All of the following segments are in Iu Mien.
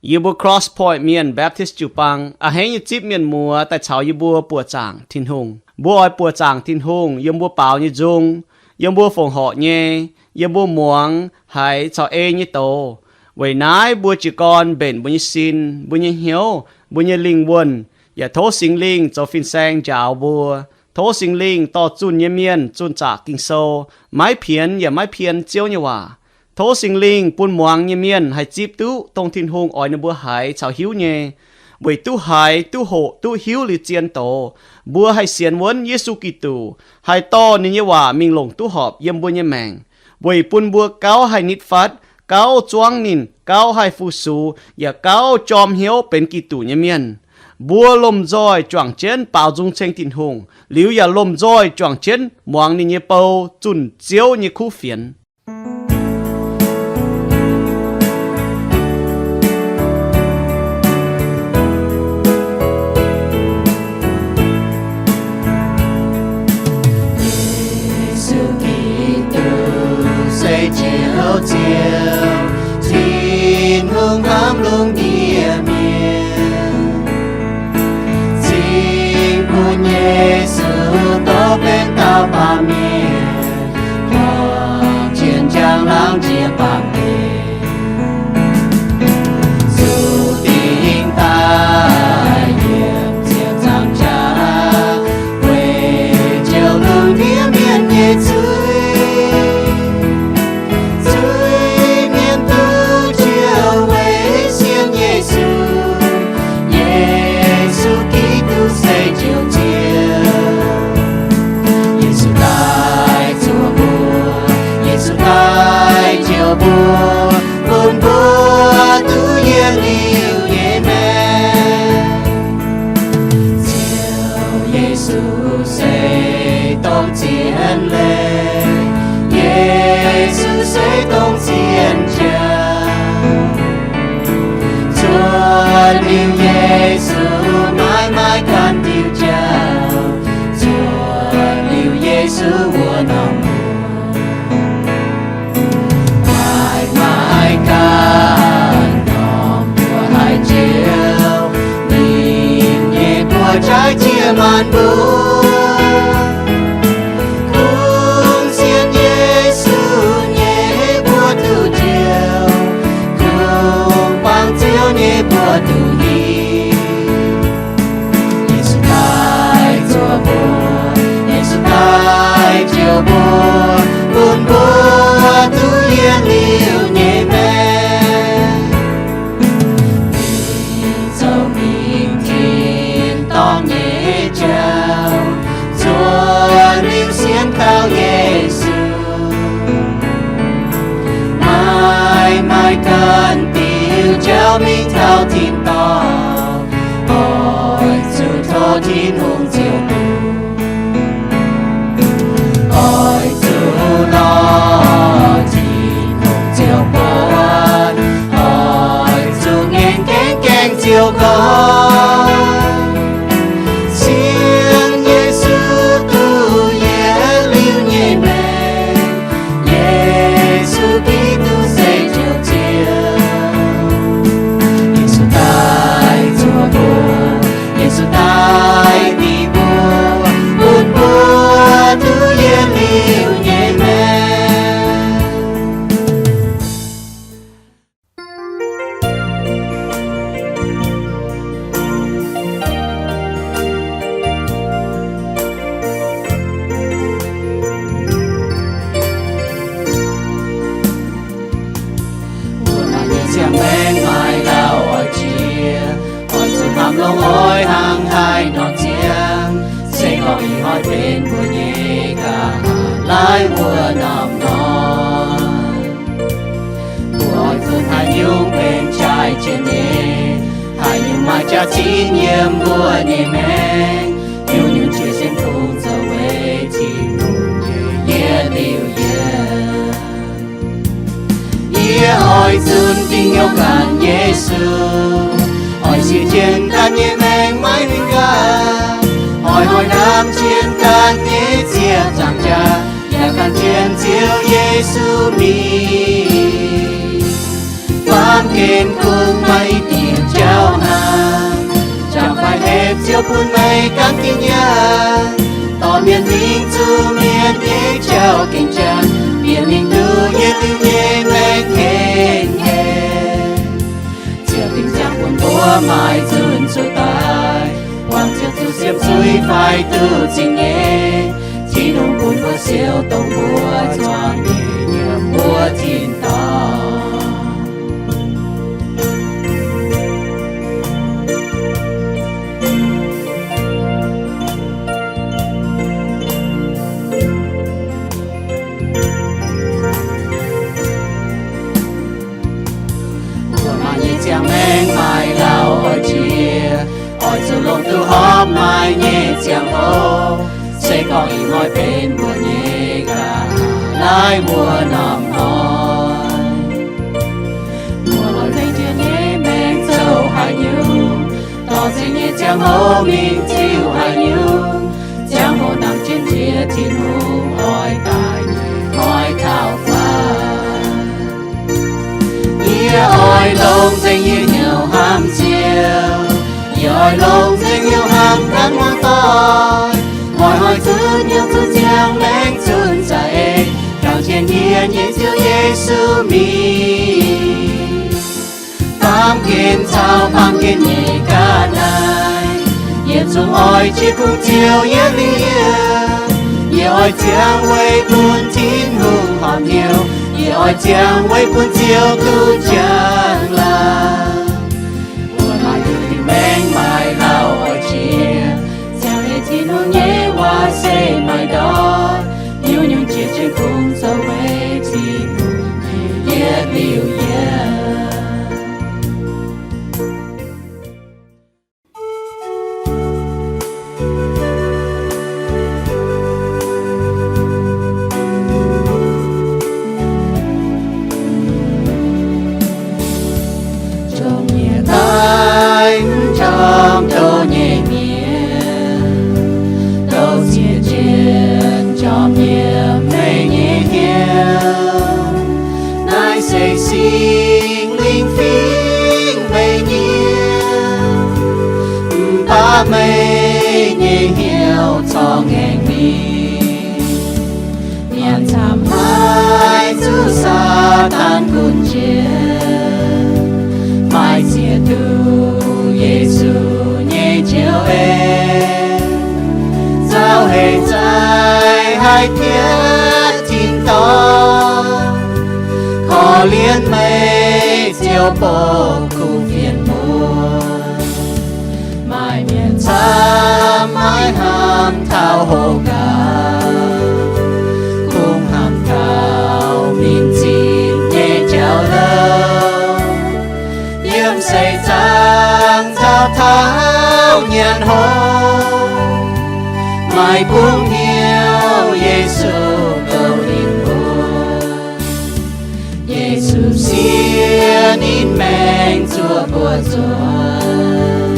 Yie mbuo Cross Point Mienh Baptist jiu-baang a'hneiv nyei zipv mienh muoz daaih caux yie mbuo buoqc zaangc Tin-Hungh. Mbuo oix buoqc zaangc Tin-Hungh yiem mbuo baaux nyei nzung, yiem mbuo fongc horc nyei, yiem mbuo muangx haiz caux ei nyei doz. Weic naaiv mbuo jiez gorn mbenc mbuo nyei sin, mbuo nyei hnyouv, mbuo nyei lingh wuonh, yaac tov Singx Lingh zoux fin-saeng njaaux mbuo. Tov Singx Lingh dorh zunh nyei mienh zunh zaqc Ging-Sou, maiv pienx yaac maiv pien Ziouv nyei waac. Tov Singx Lingh bun muangx nyei mienh haih zipv duqv dongh Tin-Hungh oix ninh mbuo haiz caux hiuv nyei. Weic duqv haiz, duqv hoqc, duqv hiuv liuz zien doz, mbuo haih sienx wuonv Yesu Giduc, haih dorh ninh nyei waac mingh longc duqv horpc yiem mbuo nyei maengc, weic bun mbuo gauh haih nitv fatv, gauh zuangv ninh, gauh haih fu-sux, yaac gauh jorm hnyouv benx Giduc nyei mienh. Mbuo lomh nzoih juangc jienv baaux nzung ceng Tin-Hungh, liuz yaac lomh nzoih juangc jienv muangx ninh nyei bou zunh Ziouv nyei kuv fienx. Yesu Giduc se Ziouv Ziouv, Tin-Hungh hnamv lungh ndiev mienh. Cing bun Yesu dov benx dauh baamh mienh, dorh jien njang laangz jiex baamh gen. Zuqc dingc daaih yiem ziepc nzaangc jaax, weic jouh lungh ndiev mienh nyei zuiz. Zuiz-mienh duqv njoux weic sienx Yesu. Yesu Giduc se Ziouv Ziouv. Yesu daaih zuoqc mbuo, Yesu daaih njoux mbuo, bun mbuo duqv yietc liuz nyei maengc. Ziouv Yesu se dongh zien leiz, Yesu se dongh zien jauv. Zuotc liuz Yesu maiv maaih ganh diuh jauv. Zuotc liuz Yesu wuov norm mbuox, maiv maaih ganh norm mbuox haih njoux ninh nyei buoz-jaaix jiex maanc mbuo. Kungx sienx Yesu nyei mbuo duqv njoux, kungx bangc Ziouv nyei mbuo duqv hiuv. Yesu daaih zuoqc mbuo, Yesu daaih njoux mbuo, bun mbuo duqv yietc liuz nyei maengc. Zoux mingh tin-dorngh nyei jauv, zuotc liuz sienx kaux Yesu, maiv maaih ganh diuh jauv mingh taux tin-dorngh. Oix zuqc tov Tin-Hungh Ziouv duqv, oix zuqc lorz Tin-Hungh Ziouv buonc, oix zuqc ngaengc gaengv gaengh Ziouv gorngv, sienx Yesu duqv yietc liuz nyei maengc. Yesu Giduc se Ziouv Ziouv. Yesu daaih zuoqc mbuo, Yesu daaih dingc mbuo, bun mbuo duqv yietc liuz nyei maengc. Mbuo naaiv nyei ziangh maengc maaih lauh oix jiex, oix zuqc hnamv longx oix hnangv haaix nor ziangh. Se gorngv ih hnoi benx mbuo nyei nqa'haav laaiv wuov norm hnoi, mbuo oix zuqc haaix nyungc benx jaaix jiex nyei, haaix nyungc maaih jaax-zinh yiem mbuo nyei maengc, nyungc-nyungc jiex sienx Tin-Hungh zoux weic Tin-Hungh nyei yietc liuz yietc. Yie oix zunc dingc hnyouv ganh Yesu, oix siec jienv ganh nyei maengc maiv huingx gaax, oix hnoi ndaam jienv ganh nyei ziepc nzaangc jaax, yaac ganh jienv Ziouv Yesu mingh. Baamh gen kungx maaih Mienh mingh zuqc mienh nyei jauv gengh janx, bieqc mingh nduqc yietc liuz nyei maengc hengx haic. Ziouv dingc ziangx bun mbuo maaih nzunc zuqc daaih, buangh Ziouv zuqc siepv zuiz faix duqv zingh nyeic. Tin-Hungh bun mbuo siou dongh mbuo zuangx nyei nyiemc mbuo tin-dorngh. Mbuo maaih nyei ziangh maengc maaih lauh oix jiex, oix zuqc longc duqv horpc maaih nyei ziangh hoc, se gorngv ih hnoi benx mbuo nyei ga'naaiv wuov norm hnoi. Mbuo lorz nzengc jiex nyei maengc zoux haaix nyungc, dorh nzengc nyei ziangh hoc mingh ziux haaix nyungc, ziangh hoc dangh jienv jiex Tin-Hungh oix daaih nyei hnoi taux faaux. Yie oix longc nzengc yie hnyouv hnamv Ziouv, yie oix longc nzengc hnyouv hnamv ganh muangx doic, oix hnoi zunv hnyouv zuqc ziangh maengc zunv za'eix, dangh jienv yie nyei Ziouv Yesu mingh. Baamh gen caux baamh gen nyei ga'naaiv, yietc zungv oix jiex kungx Ziouv yietc liuz yietc. Yie oix ziangh weic bun Tin-Hungh horpc hnyouv, yie oix ziangh weic bun Ziouv duqv njang-laangc. Mbuo maaih nyungc maengc maaih lauh oix jiex, ziangh weic Tin-Hungh nyei waac se maaih ndortv. Nyungc-nyungc jiex jienv kungx zoux weic Tin-Hungh nyei yietc liuz yietc. Jomc mienh daaih, mv jomc doz nyei mienh, douz ziex jienv jomc yiem meih nyei hnyouv. Naaiv se Singx Lingh fingx meih nyei, mv baac meih nyei hnyouv corc ngaengc mingh. Mienh camv haiz zuqc Saadaan gunv jiex, maaih ziex duqv Yesu nyei njoux en, zaux heix zaih haih piatv tin-dorngh, korv-lienh meih Ziouv bouh kuv fienx mbuo. Maaih mienh camv maiv hnamv taux hoqc gaax, kungx hnamv taux mingh zinh nyei jauv-louc. Yiem seix zaangc nzauh taux nyanc hopv, maaih bungx hnyouv Yesu douh ninh mbuo. Yesu siev ninh maengc zuoqc mbuo nzuonx,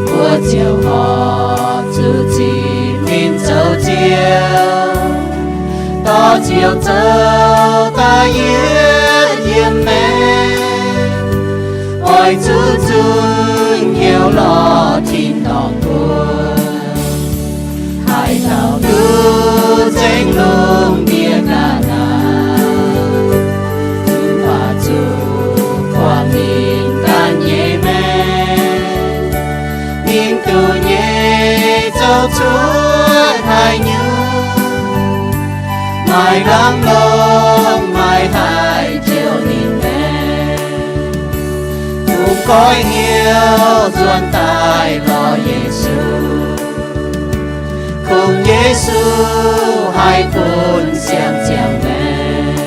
mbuo ziouc horpc zuqc zipv ninh zoux Ziouv, dorh Ziouv zoux da'yietv yiem maengc, oix zuqc zunc hnyouv lorz tin-dorngh mbuo. Haaix dauh duqv nzengc lungh ndiev ga'naaiv, mv baac zuqc buangh ninh ganh nyei maengc, ninh duqv nyei zoux cuotv haaix nyungc, maaih lamh longc maaih haih jouh ninh maengc. Kungx goiv hnyouv nzuonx daaih lorz Yesu, kungx Yesu haih bun siang-ziangh maengc.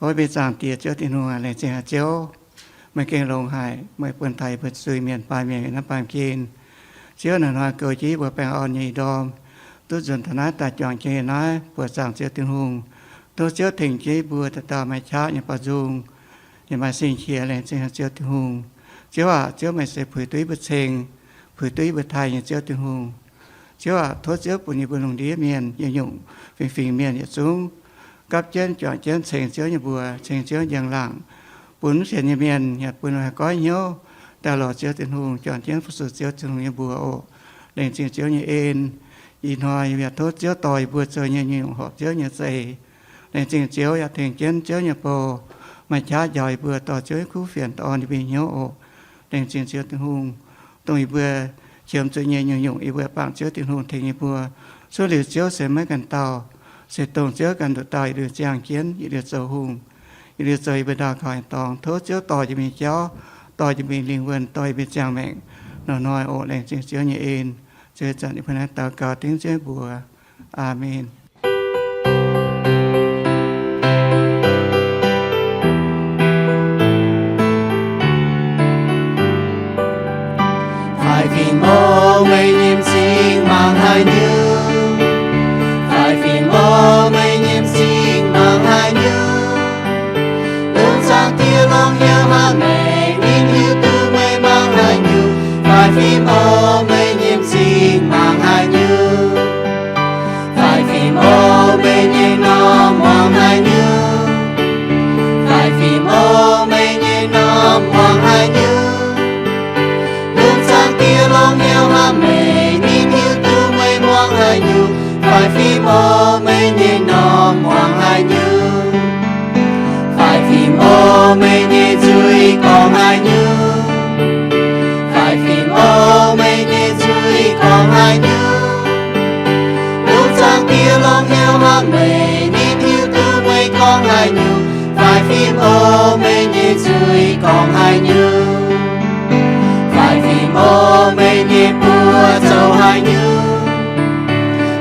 O mbuo zaangc Diex Ziouv Tin-Hungh aac, laengz zingh haic Ziouv, meih gengh longx haic, meih buonv-taaix buonv-zuiz mienh baamh mienh yiem naaiv baamh gen. Ziouv, naaiv hnoi goux jienv yie mbuo baengh orn nyei ih ndorm, duqv nzuonx taux naaiv daaih juangc jienv yiem naaiv buoqc zaangc Ziouv Tin-Hungh. Tov Ziouv tengx jienv yie mbuo dauh dauh maaih qaqv nyei baaux nzung, yaac maaih sing-qiex. Laengz zingh haic Ziouv Tin-Hungh. Ziouv aac, Ziouv meih se puix duqv yie mbuo ceng, puix duqv yie mbuo taaih nyei Ziouv Tin-Hungh. Ziouv aac, tov Ziouv bun yie mbuo lungh ndiev mienh, yietc nyungc fingx-fingx mienh yietc zungv gapv jienv juangc jienv ceng Ziouv nyei mbuox, ceng Ziouv njang-laangc, bun mv sienx nyei mienh yaac bun haih goiv hnyouv, daaih lorz Ziouv Tin-Hungh, juangc jienv fu-sux Ziouv Tin-Hungh nyei mbuox oc. Laengz zingh Ziouv nyei en. Ih hnoi yaac tov Ziouv dorh yie mbuo zoux nyei nyungc-nyungc horpc Ziouv nyei za'eix. Laengz zingh Ziouv yaac tengx jienv Ziouv nyei bou maaih qaqv njaaux yie mbuo dorh Ziouv nyei kuv fienx daaih orn yie mbuo hnyouv oc. Laengz zingh Ziouv Tin-Hungh, dongh yie mbuo qiemx zuqc nyei nyungc-nyungc yie mbuo bangc Ziouv Tin-Hungh tengx yie mbuo. Cuotv liuz Ziouv se maiv ganh dauh, se dongh Ziouv ganh nduqc dauh yietc liuz ziangh jienv, yietc liuz zoux hungh, yietc liuz zoux yie mbuo ndau kaux haaix dorngx. Tov Ziouv dorh yie mbuo nyei jauv, dorh yie mbuo nyei lingh wuonh, dorh yie mbuo nyei ziangh maengc. Hnoi-hnoi oc. Laengz zingh Ziouv nyei en. Ziouv zanc yie mbuo naaiv daux gaux dengv Ziouv mbuox. Aamen. Fai fim mbuo meih nyei m'zing mangc haaix nyungc? Fai fim mbuo meih nyei m'zing mangc haaix nyungc? Lungh zaangc Diex longc hnyouv hnamv meih, ninh hiuv duqv meih mangc haaix nyungc. Fai fim mbuo meih nyei m'zing mangc haaix nyungc? Fai fim mbuo meih nyei m'normh muangx haaix nyungc? Fai fim mbuo meih nyei m'normh muangx haaix nyungc? Lungh zaangc Diex longc hnyouv hnamv meih, ninh hiuv duqv meih muangx haaix nyungc. Fai fim mbuo meih nyei m'normh muangx haaix nyungc? Fai fim mbuo meih nyei nzuih gorngv haaix nyungc? Fai fim mbuo meih nyei nzuih gorngv haaix nyungc? Lungh zaangc Diex longc hnyouv hnamv meih, ninh hiuv duqv meih gorngv haaix nyungc. Fai fim mbuo meih nyei nzuih gorngv haaix nyungc? Fai fim mbuo meih nyei buoz zoux haaix nyungc?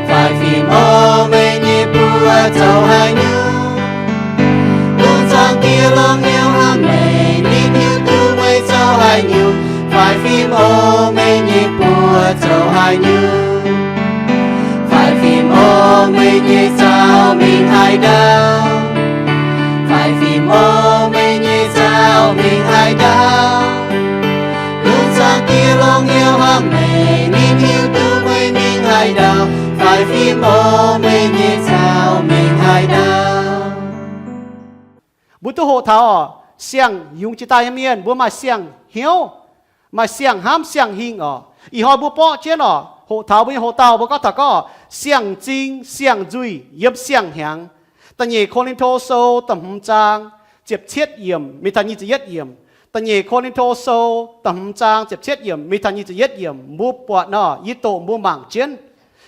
Fai fim mbuo meih nyei buoz zoux haaix nyungc? Lungh zaangc Diex longc hnyouv hnamv meih, ninh hiuv duqv meih zoux haaix nyungc. Fai fim mbuo meih nyei buoz zoux haaix nyungc? Fai fim mbuo meih nyei zaux mingh haaix ndau? Fai fim mbuo meih nyei zaux mingh haaix ndau? Lungh zaangc Diex longc hnyouv hnamv meih, ninh hiuv duqv meih mingh haaix ndau. Fai fim mbuo meih nyei zaux mingh haaix ndau? Mbuo duqv hoqc taux siang-yungz jiex daaih nyei mienh, mbuo maaih siang-hnyouv, maaih siang-hnamv siang-hingh oc. Ih hnoi mbuo borqv jienv oc, hoqc taux mbuo nyei hoc-dauh mbuo gorngv taux gorngv siang-m'zing siang-nzuih yiem siang-hnyangx. Da'nyeic Ko^lin^to Sou da'hmz zaang ziepc cietv yiemc mingh taux nyic ziepc yietv yiemc. Da'nyeic Ko^lin^to Sou da'hmz zaang ziepc cietv yiemc mingh taux nyic ziepc yietv yiemc, mbuo buatc nor, yie doqc mbuo mangc jienv.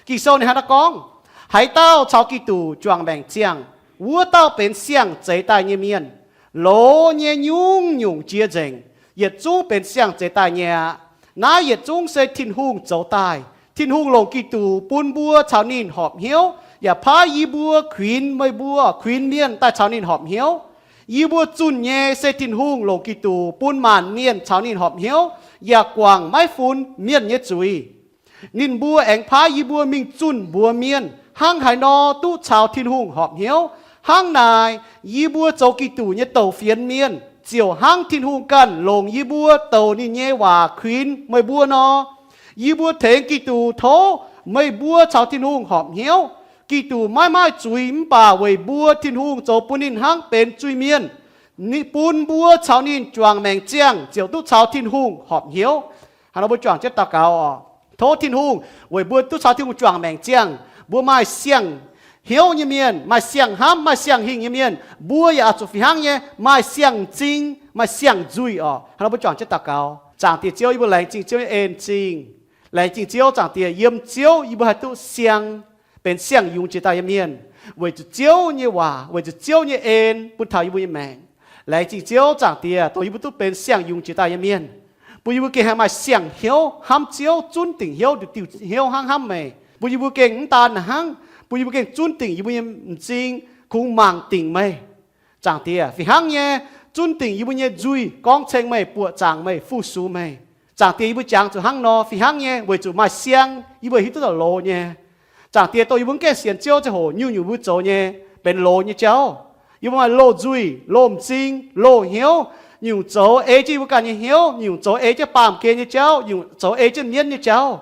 Ging-Sou ninh hnangv naaiv gorngv, haaix dauh caux Giduc juangc maengc ziangh, wuov dauh benx siang-zeix daaih nyei mienh. Loz nyei nyungc-nyungc jiex nzengc, yietc zungv benx siang-zeix daaih nyei aqv. Naaiv yietc zungv se Tin-Hungh zoux daaih. Tin-Hungh longc Giduc bun mbuo caux ninh horpc hnyouv, yaac paaiv yie mbuo kuinx meih mbuo, kuinx mienh daaih caux ninh horpc hnyouv. Yie mbuo zunh nyei se Tin-Hungh longc Giduc bun maanc mienh caux ninh horpc hnyouv, yaac guangc maiv funx mienh nyei zuiz. Ninh mbuo aengx paaiv yie mbuo mingh zunh mbuox mienh hnangv haaix nor duqv caux Tin-Hungh horpc hnyouv. Hnangv naaic, yie mbuo zoux Giduc nyei douc fienx mienh ziouc hnangv Tin-Hungh ganh longc yie mbuo douc ninh nyei waac kuinx meih mbuo nor. Yie mbuo tengx Giduc tov meih mbuo caux Tin-Hungh horpc hnyouv. Giduc maiv maaih zuiz mv baac weic mbuo Tin-Hungh zoux bun ninh hnangv benx zuiz-mienh, ninh bun mbuo caux ninh juangc maengc ziangh ziouc duqv caux Tin-Hungh horpc hnyouv. Hnangv nor mbuo juangc jienv daux gaux oc. Tov Tin-Hungh weic mbuo duqv caux Tin-Hungh juangc maengc ziangh, mbuo maaih siang-hnyouv nyei mienh, maaih siang-hnamv, maaih siang-hingh nyei mienh, mbuo yaac oix zuqc fih hnangv nyei maaih siang-m'zing, maaih siang-nzuih oc. Hnangv nor mbuo juangc jienv daux gaux. Zaangc Diex Ziouv, yie mbuo laengz zingh Ziouv nyei en-zingh. Laengz zingh Ziouv, Zaangc Diex, yiem Ziouv yie mbuo haih duqv siang, benx siang-yungz jiex daaih nyei mienh, weic zuqc Ziouv nyei waac, weic zuqc Ziouv nyei en bun taux yie mbuo nyei maengc. Laengz zingh Ziouv, Zaangc Diex, dongh yie mbuo duqv benx siang-yungz jiex daaih nyei mienh, bun yie mbuo gengh haih maaih siang-hnyouv hnamv Ziouv, hnamv Ziouv, zunh dingc hnyouv, nduqc diuh hnyouv hnangv hnamv meih. Bun yie mbuo gengh mv daan hnangv, bun yie mbuo gengh zunh dingc yie mbuo nyei m'zing, kungx mangc dingc meih. Zaangc Diex, fih hnangv nyei, zunh dingc yie mbuo nyei nzuih, gorngv ceng meih, buoqc zaangc meih, fu-sux meih. Zaangc Diex, yie mbuo jangx zuqc hnangv nor, fih hnangv nyei, weic zuqc maaih siang, yie mbuo hiuv duqv loz nyei. Zaangc Diex, dongh yie mbuo mv gaengh sienx Ziouv ziangh hoc, nyungc-nyungc mbuo zoux nyei benx loz nyei jauv. Yie mbuo maaih loz nzuih, loz m'zing, loz hnyouv, nyungc zoux ei jienv yie mbuo ganh nyei hnyouv, nyungc zoux ei jienv baamh gen nyei jauv, nyungc zoux ei jienv mienv nyei jauv.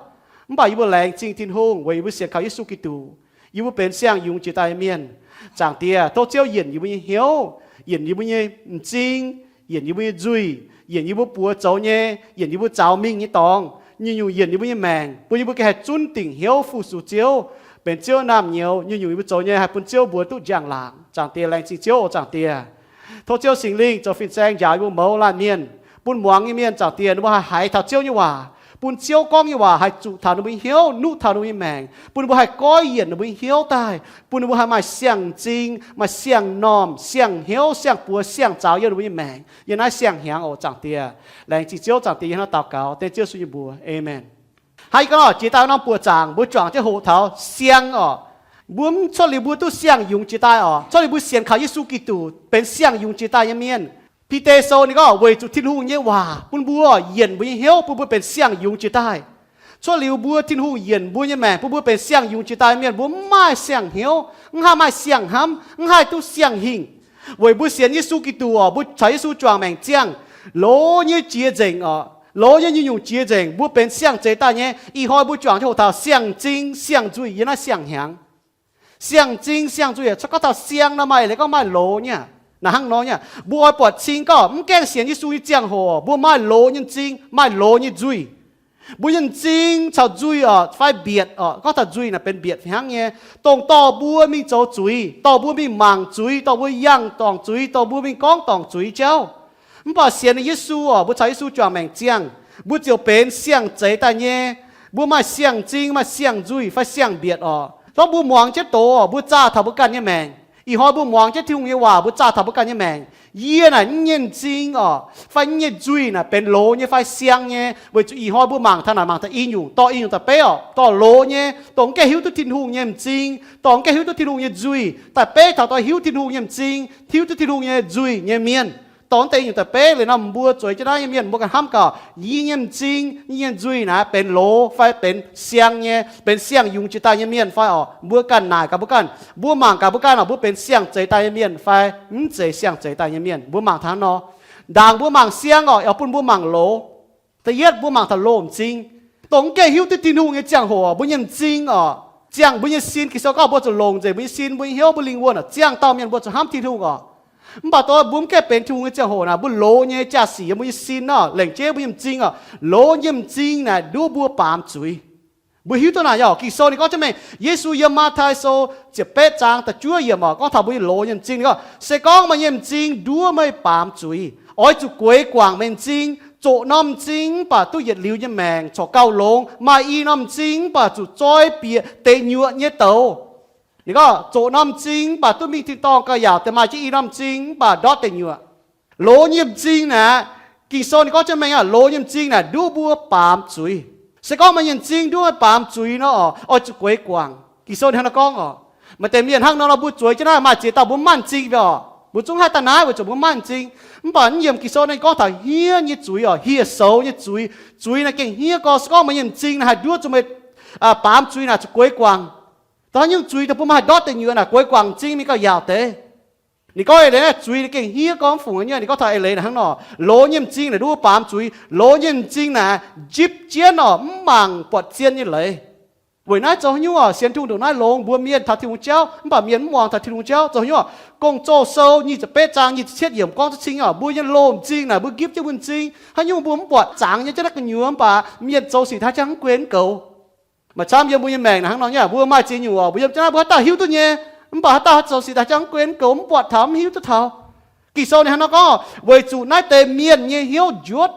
Mv baac yie mbuo laengz zingh Tin-Hungh weic yie mbuo sienx kaux Yesu Giduc, yie mbuo benx siang-yungz jiex daaih nyei mienh. Zaangc Diex, tov Ziouv yienc yie mbuo nyei hnyouv, yienc yie mbuo nyei m'zing, yienc yie mbuo nyei nzuih, yienc yie mbuo buoz zoux nyei, yienc yie mbuo zaux mingh nyei dorngx, nyungc-nyungc yienc yie mbuo nyei maengc, bun yie mbuo ganh haih zunv dingc hnyouv fu-sux Ziouv, benx Ziouv naamh nyouz, nyungc-nyungc yie mbuo zoux nyei haih bun Ziouv mbuox duqv njang-laangc. Zaangc Diex, laengz zingh Ziouv oc. Zaangc Diex, tov Ziouv Singx Lingh zoux fin-saeng njaaux yie mbuo mouz laanh mienh, bun muangx nyei mienh, Zaangc Diex, ninh mbuo haih haiz taux Ziouv nyei waac, bun Ziouv gorngv nyei waac haih zuqc taux ninh mbuo nyei hnyouv, nuqv taux ninh mbuo nyei maengc, bun ninh mbuo haih goiv yienc ninh mbuo nyei hnyouv daaih, bun ninh mbuo haih maaih siang-m'zing, maaih siang-normh, siang-hnyouv, siang-buoz, siang-zaux yiem ninh mbuo nyei maengc yiem naaiv siang-hnyangx oc. Zaangc Diex, laengz zingh Ziouv. Zaangc Diex, yie hnangv naaiv daux gaux dengv Ziouv Yesu nyei mbuox, aamen. Hnangv yie gorngv oc, jiex daaih norm buoqc zaangc mbuo juangc jienv hoqc taux siang oc. Mbuo mv cuotv liuz mbuo duqv siang-yungz jiex daaih oc, cuotv liuz mbuo sienx kaux Yesu Giduc benx siang-yungz jiex daaih nyei mienh. Bide Sou ninh gorngv weic zuqc Tin-Hungh nyei waac bun mbuo yienc mbuo nyei hnyouv, bun mbuo benx siang-yungz jiex daaih. Cuotv liuz mbuo Tin-Hungh yienc mbuo nyei maengc bun mbuo benx siang-yungz jiex daaih mienh, mbuo mv maaih siang-hnyouv, mv haih maaih siang-hnamv, mv haih duqv siang-hingh. Weic mbuo sienx Yesu Giduc oc, mbuo caux Yesu juangc maengc ziangh, loz nyei jiex nzengc oc, loz nyei nyungc-nyungc jiex nzengc, mbuo benx siang-zeix daaih nyei. Ih hnoi mbuo juangc jienv hoqc taux siang-m'zing siang-nzuih yiem naaiv siang-hnyangx. Siang-m'zing siang-nzuih, cuotv gorngv taux siang nor maaih eix leiz gorngv maaih loz nyei aqv. Naaic hnangv nor nyei aqv, mbuo oix buatc cing gorngv mv gaengh sienx Yesu nyei ziangh hoc mbuo maaih loz nyei m'zing, maaih loz nyei nzuih. Mbuo nyei m'zing caux nzuih oc, fai mbietc oc, gorngv taux nzuih naaic benx mbietc fih hnangv nyei, dongh dorh mbuo mingh zoux zuiz, dorh mbuo mingh mangc zuiz, dorh mbuo yangh dorngc zuiz, dorh mbuo mingh gorngv dorngc zuiz jauv. Mv baac sienx Yesu oc, mbuo caux Yesu juangc maengc ziangh, mbuo ziouc benx siang-zeix daaih nyei. Mbuo maaih siang-m'zing, maaih siang-nzuih fai siang-mbietc oc. Gorngv mbuo muangx jienv doz oc, mbuo zaah taux mbuo ganh nyei maengc. Ih hnoi mbuo muangx jienv Tin-Hungh nyei waac, mbuo zaah taux mbuo ganh nyei maengc. Yie naaic mv nyei m'zing oc, fai mv nyei nzuih naaic benx loz nyei fai siang nyei, weic zuqc ih hnoi mbuo mangc taux naaic mangc taux i nyungc, dorh i nyungc daaih beiv oc, dorh loz nyei, dorh mv gaengh hiuv duqv Tin-Hungh nyei m'zing, dorh mv gaengh hiuv duqv Tin-Hungh nyei nzuih daaih beiv taux dorh hiuv Tin-Hungh nyei m'zing, hiuv duqv Tin-Hungh nyei nzuih nyei mienh. Dorh deix i nyungc daaih beiv liuz nor, mbuo zueiz jienv naaiv nyei mienh mbuo ganh hnamv gaax, yie nyei m'zing, yie nyei nzuih naaic benx loz fai benx siang nyei, benx siang-yungz jiex daaih nyei mienh fai oc. Mbuo ganh naaic gaax mbuo ganh, mbuo mangc gaax mbuo ganh oc, mbuo benx siang-zeix daaih nyei mienh fai mv zeiz siang-zeix daaih nyei mienh. Mbuo mangc taux nor, ndaangc mbuo mangc siang oc, yaac bun mbuo mangc loz. Da'yietv mbuo mangc taux loz m'zing, dongh mv gaengh hiuv duqv Tin-Hungh nyei ziangh hoc mbuo nyei m'zing oc, ziangh mbuo nyei sin. Ging-Sou gorngv mbuo zuqc longc nzengc mbuo nyei sin, mbuo nyei hnyouv, mbuo lingh wuonh oc, ziangh dauh mienh mbuo zuqc hnamv Tin-Hungh oc. Mv baac dongh mbuo mv gaengh benx Tin-Hungh nyei ziangh hoc naaic, mbuo loz nyei jaa-sic yiem mbuo nyei sin oc, lengc jeiv mbuo nyei m'zing oc. Loz nyei m'zing naaic nduov mbuo baamz zuiz. Mbuo hiuv duqv naaic nyei oc. Ging-Sou ninh gorngv jienv mengh, Yesu yiem Matv^tai Sou ziepc betv zaang da'juov yiemc oc, gorngv taux mbuo nyei loz nyei m'zing, ninh gorngv, se gorngv meih nyei m'zing nduov meih baamz zuiz, oix zuqc gueix guangc meih m'zing. Zoqc norm m'zing mv baac duqv yietc liuz nyei maengc corc gauh longx. Maaih i norm m'zing mv baac zuqc zoi bieqc deic nyuoqc nyei douz. Ninh gorngv, zoqc norm m'zing mv baac duqv mingh tin-dorngh gauh yaauc, deix maaih jienv i norm m'zing mv baac ndortv deic nyuoqc. Loz nyei m'zing naaic, Ging-Sou ninh gorngv jienv mengh aqv, loz nyei m'zing naaic nduov mbuo baamz zuiz. Se gorngv meih nyei m'zing nduov meih baamz zuiz nor, oix zuqc gueix guangc. Ging-Sou ninh hnangv naaiv gorngv oc. Maaih deix mienh hnangv nor nor, mbuo zueiz jienv naaiv maaih ziex dauh mbuo mv maaih m'zing oc. Mbuo zungv haih daaih naaiv weic zuqc mbuo mv maaih m'zing. Mv baac naaiv yiem Ging-Sou ninh gorngv taux hniev nyei zuiz oc, hieh soux nyei zuiz. Zuiz naaic gengh hniev gorx. Se gorngv meih nyei m'zing naaic haih nduov zuqc meih baamz zuiz naaic zuqc gueix guangc. Dongh haaix nyungc zuiz dongh bun meih haih ndortv deic nyuoqc naaic, gueix guangc m'zing mingh gauh yaauc deix. Ninh gorngv eix leiz naaiv zuiz ninh gengh hniev gorx mv fungc nyei. Ninh gorngv taux eix leiz naaic hnangv nor, loz nyei m'zing naaic nduov baamz zuiz. Loz nyei m'zing naaic njipv jienv oc, mv mangc buatc zien nyei leiz. Weic naaiv zoux haaix nyungc oc, sienx Tin-Hungh ndongc naaiv longx, mbuox mienh taux Tin-Hungh jauv, mv baac mienh mv muangx taux Tin-Hungh jauv. Zoux haaix nyungc oc, Gong-Zoh Sou nyic ziepc betv zaang nyic ziepc cietv yiemc gorngv duqv cing oc, mbuo nyei loz m'zing naaic mbuo gipv jienv mbuo m'zing. Haaix nyungc mbuo mv buatc zangx nyei jienv naaiv gu'nyuoz, mv baac mienh zoux sic taux jangx mv guenx goux. Maaih camv yiem mbuo nyei maengc naaic hnangv nor nyei. Mbuo maaih ziex nyungc oc, mbuo yiem jienv naaiv mbuo haaix dauh hiuv duqv nyei, mv baac haaix dauh zoux sic taux jangx mv guenx goux, mv buatc taux, mv hiuv duqv taux. Ging-Sou ninh hnangv nor gorngv, weic zuqc naaiv deix mienh nyei hnyouv njuotv.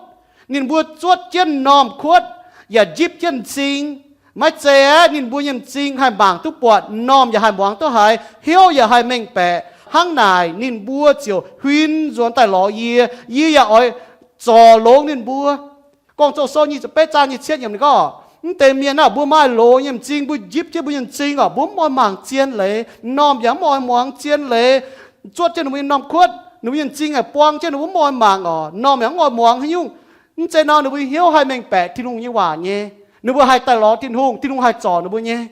Ninh mbuo zuotv jienv m'normh kuotv yaac njipv jienv m'zing. Maiv zeiz aeqv, ninh mbuo nyei m'zing haih mangc duqv buatc m'normh yaac haih muangx duqv haiz, hnyouv yaac haih mengh baeqc. Hnangv naaic ninh mbuo ziouc huin nzuonx daaih lorz yie, yie yaac oix zorc longx ninh mbuo. Gong-Zoh Sou nyic ziepc betv zaang nyic ziepc cietv yiemc ninh gorngv, mv deix mienh aah, mbuo maaih loz nyei m'zing, mbuo njipv jienv mbuo nyei m'zing oc, mbuo mv oix mangc zien leiz. M'normh yaac mv oix muangx zien leiz. Zuotv jienv ninh mbuo nyei m'normh kuotv, ninh mbuo nyei m'zing aah, buang jienv, ninh mbuo mv oix mangc oc. M'normh yaac mv oix muangx haaix nyungc. Mv zeiz nor, ninh mbuo hnyouv haih mengh baeqc Tin-Hungh nyei waac nyei. Ninh mbuo haih daaih lorz Tin-Hungh, Tin-Hungh haih zorc ninh mbuo nyei.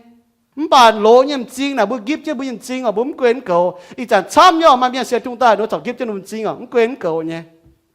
Mv baac loz nyei m'zing naaic, mbuo njipv jienv mbuo nyei m'zing oc, mbuo mv guenx goux. Ih zanc camv nyei oc, maaih mienh sienx Tin-Hungh daaih, ninh mbuo corc njipv jienv ninh mbuo m'zing oc, mv guenx goux nyei.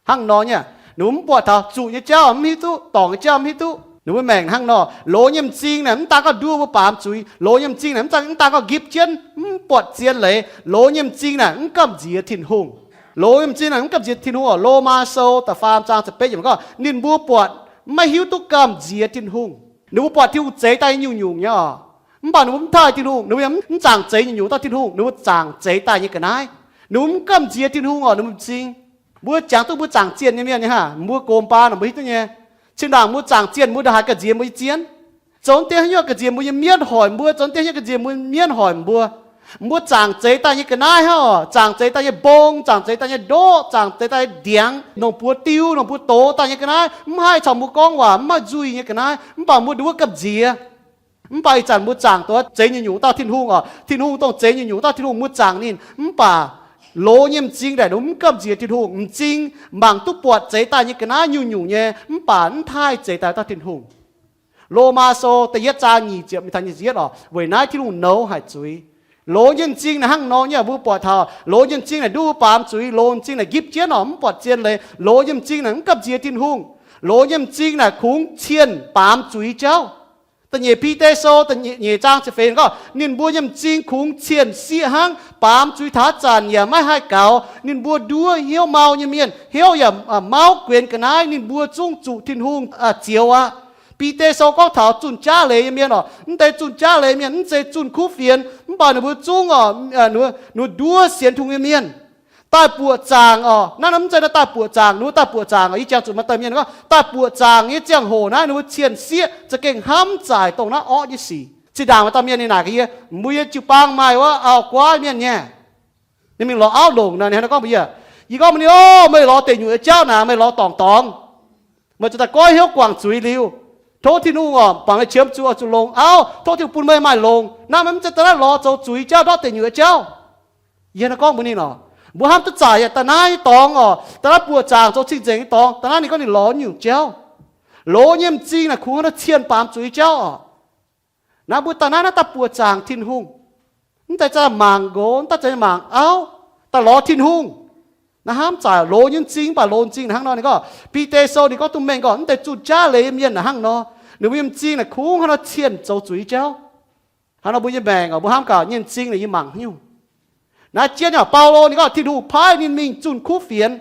Hnangv nor nyei, ninh mbuo mv buatc taux, zuqc nyei jauv mv hiuv duqv, dorngc nyei jauv mv hiuv duqv. Ninh mbuo maengc hnangv nor, loz nyei m'zing naaic mv daan gorngv nduov mbuo baamz zuiz. Loz nyei m'zing naaic mv daan, mv daan gorngv njipv jienv, mv buatc zien leiz. Loz nyei m'zing naaic mv gamh nziex Tin-Hungh. Loz nyei m'zing naaic mv gamh nziex Tin-Hungh oc. Lomaa Sou da'faam zaang ziepc betv yiemc gorngv, ninh mbuo buatc maiv hiuv duqv gamh nziex Tin-Hungh. Ninh mbuo buatc Tin-Hungh zeix daaih nyungc-nyungc nyei oc, mv baac ninh mbuo mv taaih Tin-Hungh. Ninh mbuo yaac mv zaangc zeix nyungc-nyungc dauh Tin-Hungh. Ninh mbuo zaangc zeix daaih nyei ga'naaiv. Ninh mbuo mv gamh nziex Tin-Hungh oc. Ninh mbuo m'zing, mbuo jangx duqv mbuo zaangc zienh nyei mienh nyei haah, mbuo gox baan mbuo hiuv duqv nyei. Zinh ndaangc mbuo zaangc zienh, mbuo ndongc haaix gamh nziex mbuo nyei zien? Zoux deix haaix nyungc gamh nziex mbuo nyei mienv hoic mbuo? Zoux deix haaix nyungc gamh nziex mbuo nyei mienv hoic mbuo? Mbuo zaangc zeix daaih nyei ga'naaiv hnangv oc, zaangc zeix daaih nyei mbong, zaangc zeix daaih nyei ndoqv, zaangc zeix daaih ndiangx, longc buoz diu, longc buoz dox daaih nyei ga'naaiv, mv haih caux mbuo gorngv waac, mv maaih nzuih nyei ga'naaiv, mv baac mbuo nduov gamh nziex. Mv baac ih zanc mbuo zaangc duqv zeix nyungc-nyungc dauh Tin-Hungh oc. Tin-Hungh dongh zeix nyungc-nyungc dauh Tin-Hungh, mbuo zaangc ninh. Mv baac loz nyei m'zing naaic ninh mv gamh nziex Tin-Hungh. M'zing mangc duqv buatc zeix daaih nyei ga'naaiv nyungc-nyungc nyei, mv baac mv taaih zeix daaih dauh Tin-Hungh. Lomaa Sou da'yietv zaang nyic ziepc mingh taux nyic ziepc yietv oc. Weic naaiv Tin-Hungh nouz haic zuiz. Loz nyei m'zing naaic hnangv nor nyei, mbuo buatc taux loz nyei m'zing naaic nduov baamz zuiz, loz m'zing naaic nqipv jienv oc, mv buatc zien leiz. Loz nyei m'zing naaic mv gamh nziex Tin-Hungh. Loz nyei m'zing naaic kungx cienh baamz zuiz jauv. Da'nyeic Bide Sou da'nyeic zaang ziepc feix gorngv, ninh mbuo nyei m'zing kungx cienh sieqv hnangv, baamz zuiz taux zanc yaac maiv haih gaux. Ninh mbuo nduov hnyouv mau nyei mienh, hnyouv yaac mauv guenx ga'naaiv. Ninh mbuo zungv zuqc Tin-Hungh zioux aqv. Bide Sou gorngv taux zunh jaav leiz nyei mienh oc. Mv deix zunh jaav leiz mienh mv zeiz zunh kuv fienx, mv baac ninh mbuo zungv oc, ninh mbuo nduov sienx Tin-Hungh nyei mienh. Daaih buoqc zaangc oc. Naaiv mv zeiz naaiv daaih buoqc zaangc, ninh mbuo daaih buoqc zaangc oc. Yie jangx zuqc maaih dauh mienh gorngv daaih buoqc zaangc nyei ziangh hoc naaiv ninh mbuo cienh sieqv za'gengh hnamv zaaic dongh naaiv orqv nyei sic. Zinh ndaangc maaih dauh mienh ninh naaic gaax yie, mbuo yie jiu-baang maaih wuov auv-guaav mienh nyei, ninh mingh lorz auv longc nor, ninh hnangv naaiv gorngv mbuox yie, yie gorngv mbuox ninh, Ov, meih lorz deic nyuoqc nyei jauv naaic, meih lorz dorngc dorngx. Meih zuqc daaih goiv hnyouv guangc zuiz liuz, tov Tin-Hungh oc, bangc meih qiemx zuqc oix zuqc longc auv, tov Tin-Hungh bun meih maaih longc. Naaiv meih mv zeiz daaih naaiv lorz zoux zuiz jauv, ndortv deic nyuoqc nyei jauv. Yie hnangv naaiv gorngv mbuox ninh oc, mbuo hnamv duqv zaaic yaac daaih naaiv nyei dorngx oc, daaih naaiv buoqc zaangc zoux cing-nzengc nyei dorngx. Daaih naaiv ninh gorngv ninh lorz nyungc jauv. Loz nyei m'zing naaic kungx hnangv naaiv cienh baamz zuiz jauv oc. Naaiv mbuo daaih naaiv, naaiv daaih buoqc zaangc Tin-Hungh. Mv deix za'gengh mangc nqox, mv deix za'gengh mangc auv, daaih lorz Tin-Hungh. Naaiv hnamv zaaic loz nyei m'zing, mv baac loz m'zing naaic hnangv nor ninh gorngv, Bide Sou ninh gorngv duqv mengh gorngv, mv deix zunh jaav leiz mienh naaic hnangv nor, ninh mbuo nyei m'zing naaic kungx hnangv nor cienh zoux zuiz jauv. Hnangv nor mbuo nyei maengc oc, mbuo hnamv gaax nyei m'zing naaic yie mangc haaix nyungc. Naaiv jienv yaac Baulo ninh gorngv Tin-Hungh paaiv ninh mingh zunh kuv fienx,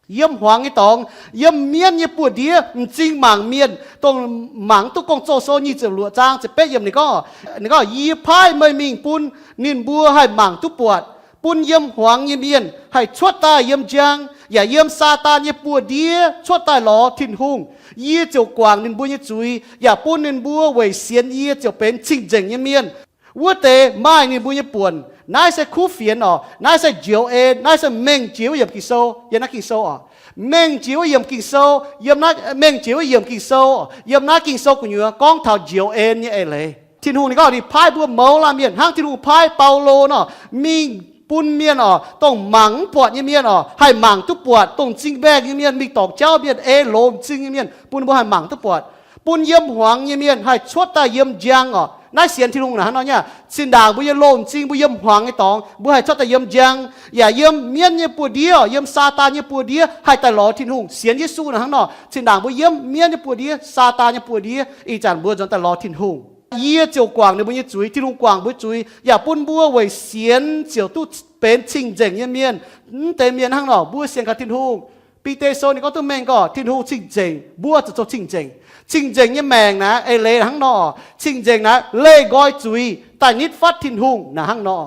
yiem hmuangx nyei dorngx, yiem mienv nyei buoz-ndiev, m'zing mangc mienh, dongh mangc duqv Gong-Zoh Sou nyic ziepc luoqc zaang ziepc betv yiemc ninh gorngv, ninh gorngv, Yie paaiv meih mingh bun ninh mbuo haih mangc duqv buatc, bun yiem hmuangx nyei mienh haih cuotv daaih yiem njang, yaac yiem Saadaan nyei buoz-ndiev cuotv daaih lorz Tin-Hungh. Yie ziouc guangc ninh mbuo nyei zuiz, yaac bun ninh mbuo weic sienx yie ziouc benx cing-nzengc nyei mienh. Wuov deix maaih ninh mbuo nyei buonc. Naaiv se kuv fienx oc. Naaiv se njoux en. Naaiv se mengh jiex wuov yiemc Ging-Sou, yiem naaiv Ging-Sou oc. Mengh jiex wuov yiemc Ging-Sou, yiem naaiv, mengh jiex wuov yiemc Ging-Sou, yiem naaiv Ging-Sou gu'nyuoz gorngv taux njoux en nyei eix leiz. Tin-Hungh ninh gorngv ninh paaiv mbuo mouz laanh mienh hnangv Tin-Hungh paaiv Baulo nor, mingh bun mienh oc, dongh mangc mv buatc nyei mienh oc, haih mangc duqv buatc, dongh m'zing mbaengh nyei mienh, mingh dorngc jauv mienh, ei loz m'zing nyei mienh, bun mbuo haih mangc duqv buatc. Bun yiem hmuangx nyei mienh haih cuotv daaih yiem njang oc. Naaiv sienx Tin-Hungh naaic hnangv nor nyei. Zinh ndaangc mbuo yiem loz m'zing, mbuo yiem hmuangx nyei dorngx, mbuo haih cuotv daaih yiem njang, yaac yiem mienv nyei buoz-ndiev, yiem Saadaan nyei buoz-ndiev haih daaih lorz Tin-Hungh. Sienx Yesu naaic hnangv nor, zinh ndaangc mbuo yiem mienv nyei buoz-ndiev, Saadaan nyei buoz-ndiev, ih zanc mbuo nzuonx daaih lorz Tin-Hungh. Yie ziouc guangc ninh mbuo nyei zuiz. Tin-Hungh guangc mbuo zuiz, yaac bun mbuo weic sienx ziouc duqv benx cing-nzengc nyei mienh. Mv deix mienh hnangv nor, mbuo sienx kaux Tin-Hungh. Bide Sou ninh gorngv duqv mengh gorngv Tin-Hungh cing-nzengc, mbuo zuqc zoux cing-nzengc. Cing-nzengc nyei maengc naaiv eix leiz hnangv nor. Cing-nzengc naaiv leih nqoi zuiz daaih nitv fatv Tin-Hungh naaic hnangv nor.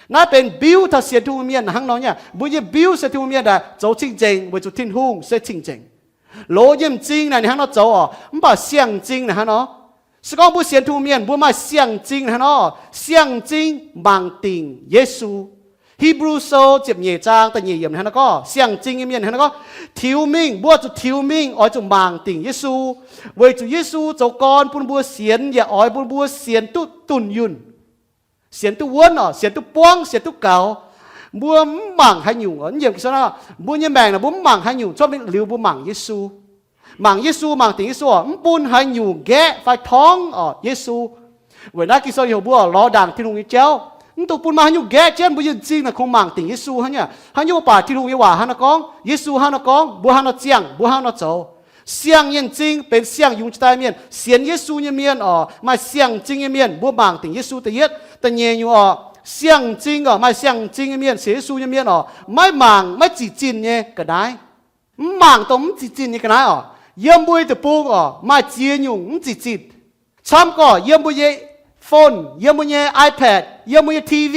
Naaiv benx mbiuv taux sienx Tin-Hungh mienh hnangv nor nyei. Mbuo nyei mbiuv sienx Tin-Hungh mienh naaic zoux cing-nzengc weic zuqc Tin-Hungh se cing-nzengc. Loz nyei m'zing naaic ninh hnangv nor zoux oc, mv baac siang-m'zing naaic hnangv nor. Se gorngv mbuo sienx Tin-Hungh mienh, mbuo maaih siang-m'zing naaic hnangv nor. Siang-m'zing mangc dingc Yesu. Hipv^lu Sou ziepc nyeic zaang da'nyeic yiemc hnangv nor gorngv, siang-m'zing nyei mienh hnangv nor gorngv, tiux mingh, mbuo zuqc tiux mingh oix zuqc mangc dingc Yesu, weic zuqc Yesu zoux gorn bun mbuo sienx, yaac oix bun mbuo sienx duqv dunh yunh, sienx duqv wuonv oc, sienx duqv buangv, sienx duqv gaux. Mbuo mv mangc haaix nyungc oc, mv yiemc Ging-Sou nor, mbuo nyei maengc naaic mbuo mv mangc haaix nyungc cuotv mingh liuz mbuo mangc Yesu. Mangc Yesu, mangc dingc Yesu oc, mv bun haaix nyungc nqaeqv fai torngv oc Yesu. Weic naaiv Ging-Sou ninh heuc mbuo lorz ndaangc Tin-Hungh nyei jauv. Mv dungx bun maaih haaix nyungc nqaeqv jienv mbuo nyei m'zing naaic kungx mangc dingc Yesu hnangv nyei. Haaix nyungc mv baac Tin-Hungh nyei waac hnangv nor gorngv, Yesu hnangv nor gorngv, mbuo hnangv nor ziangh, mbuo hnangv nor zoux. Siang nyei m'zing benx siang-yungz jiex daaih mienh, sienx Yesu nyei mienh oc, maaih siang-m'zing nyei mienh, mbuo mangc dingc Yesu da'yietv. Da'nyeic nyungc oc, Siang-m'zing oc, maaih siang-m'zing nyei mienh, sienx Yesu nyei mienh oc, maiv mangc maiv zic zinh nyei ga'naaiv. Mv mangc dongh mv zic zinh nyei ga'naaiv oc. Yiem mbuo nyei deic-bung oc, maaih ziex nyungc mv zic zinh. Camv gorqv yiem mbuo nyei phone, yiem mbuo nyei iPad, yiem mbuo nyei T V,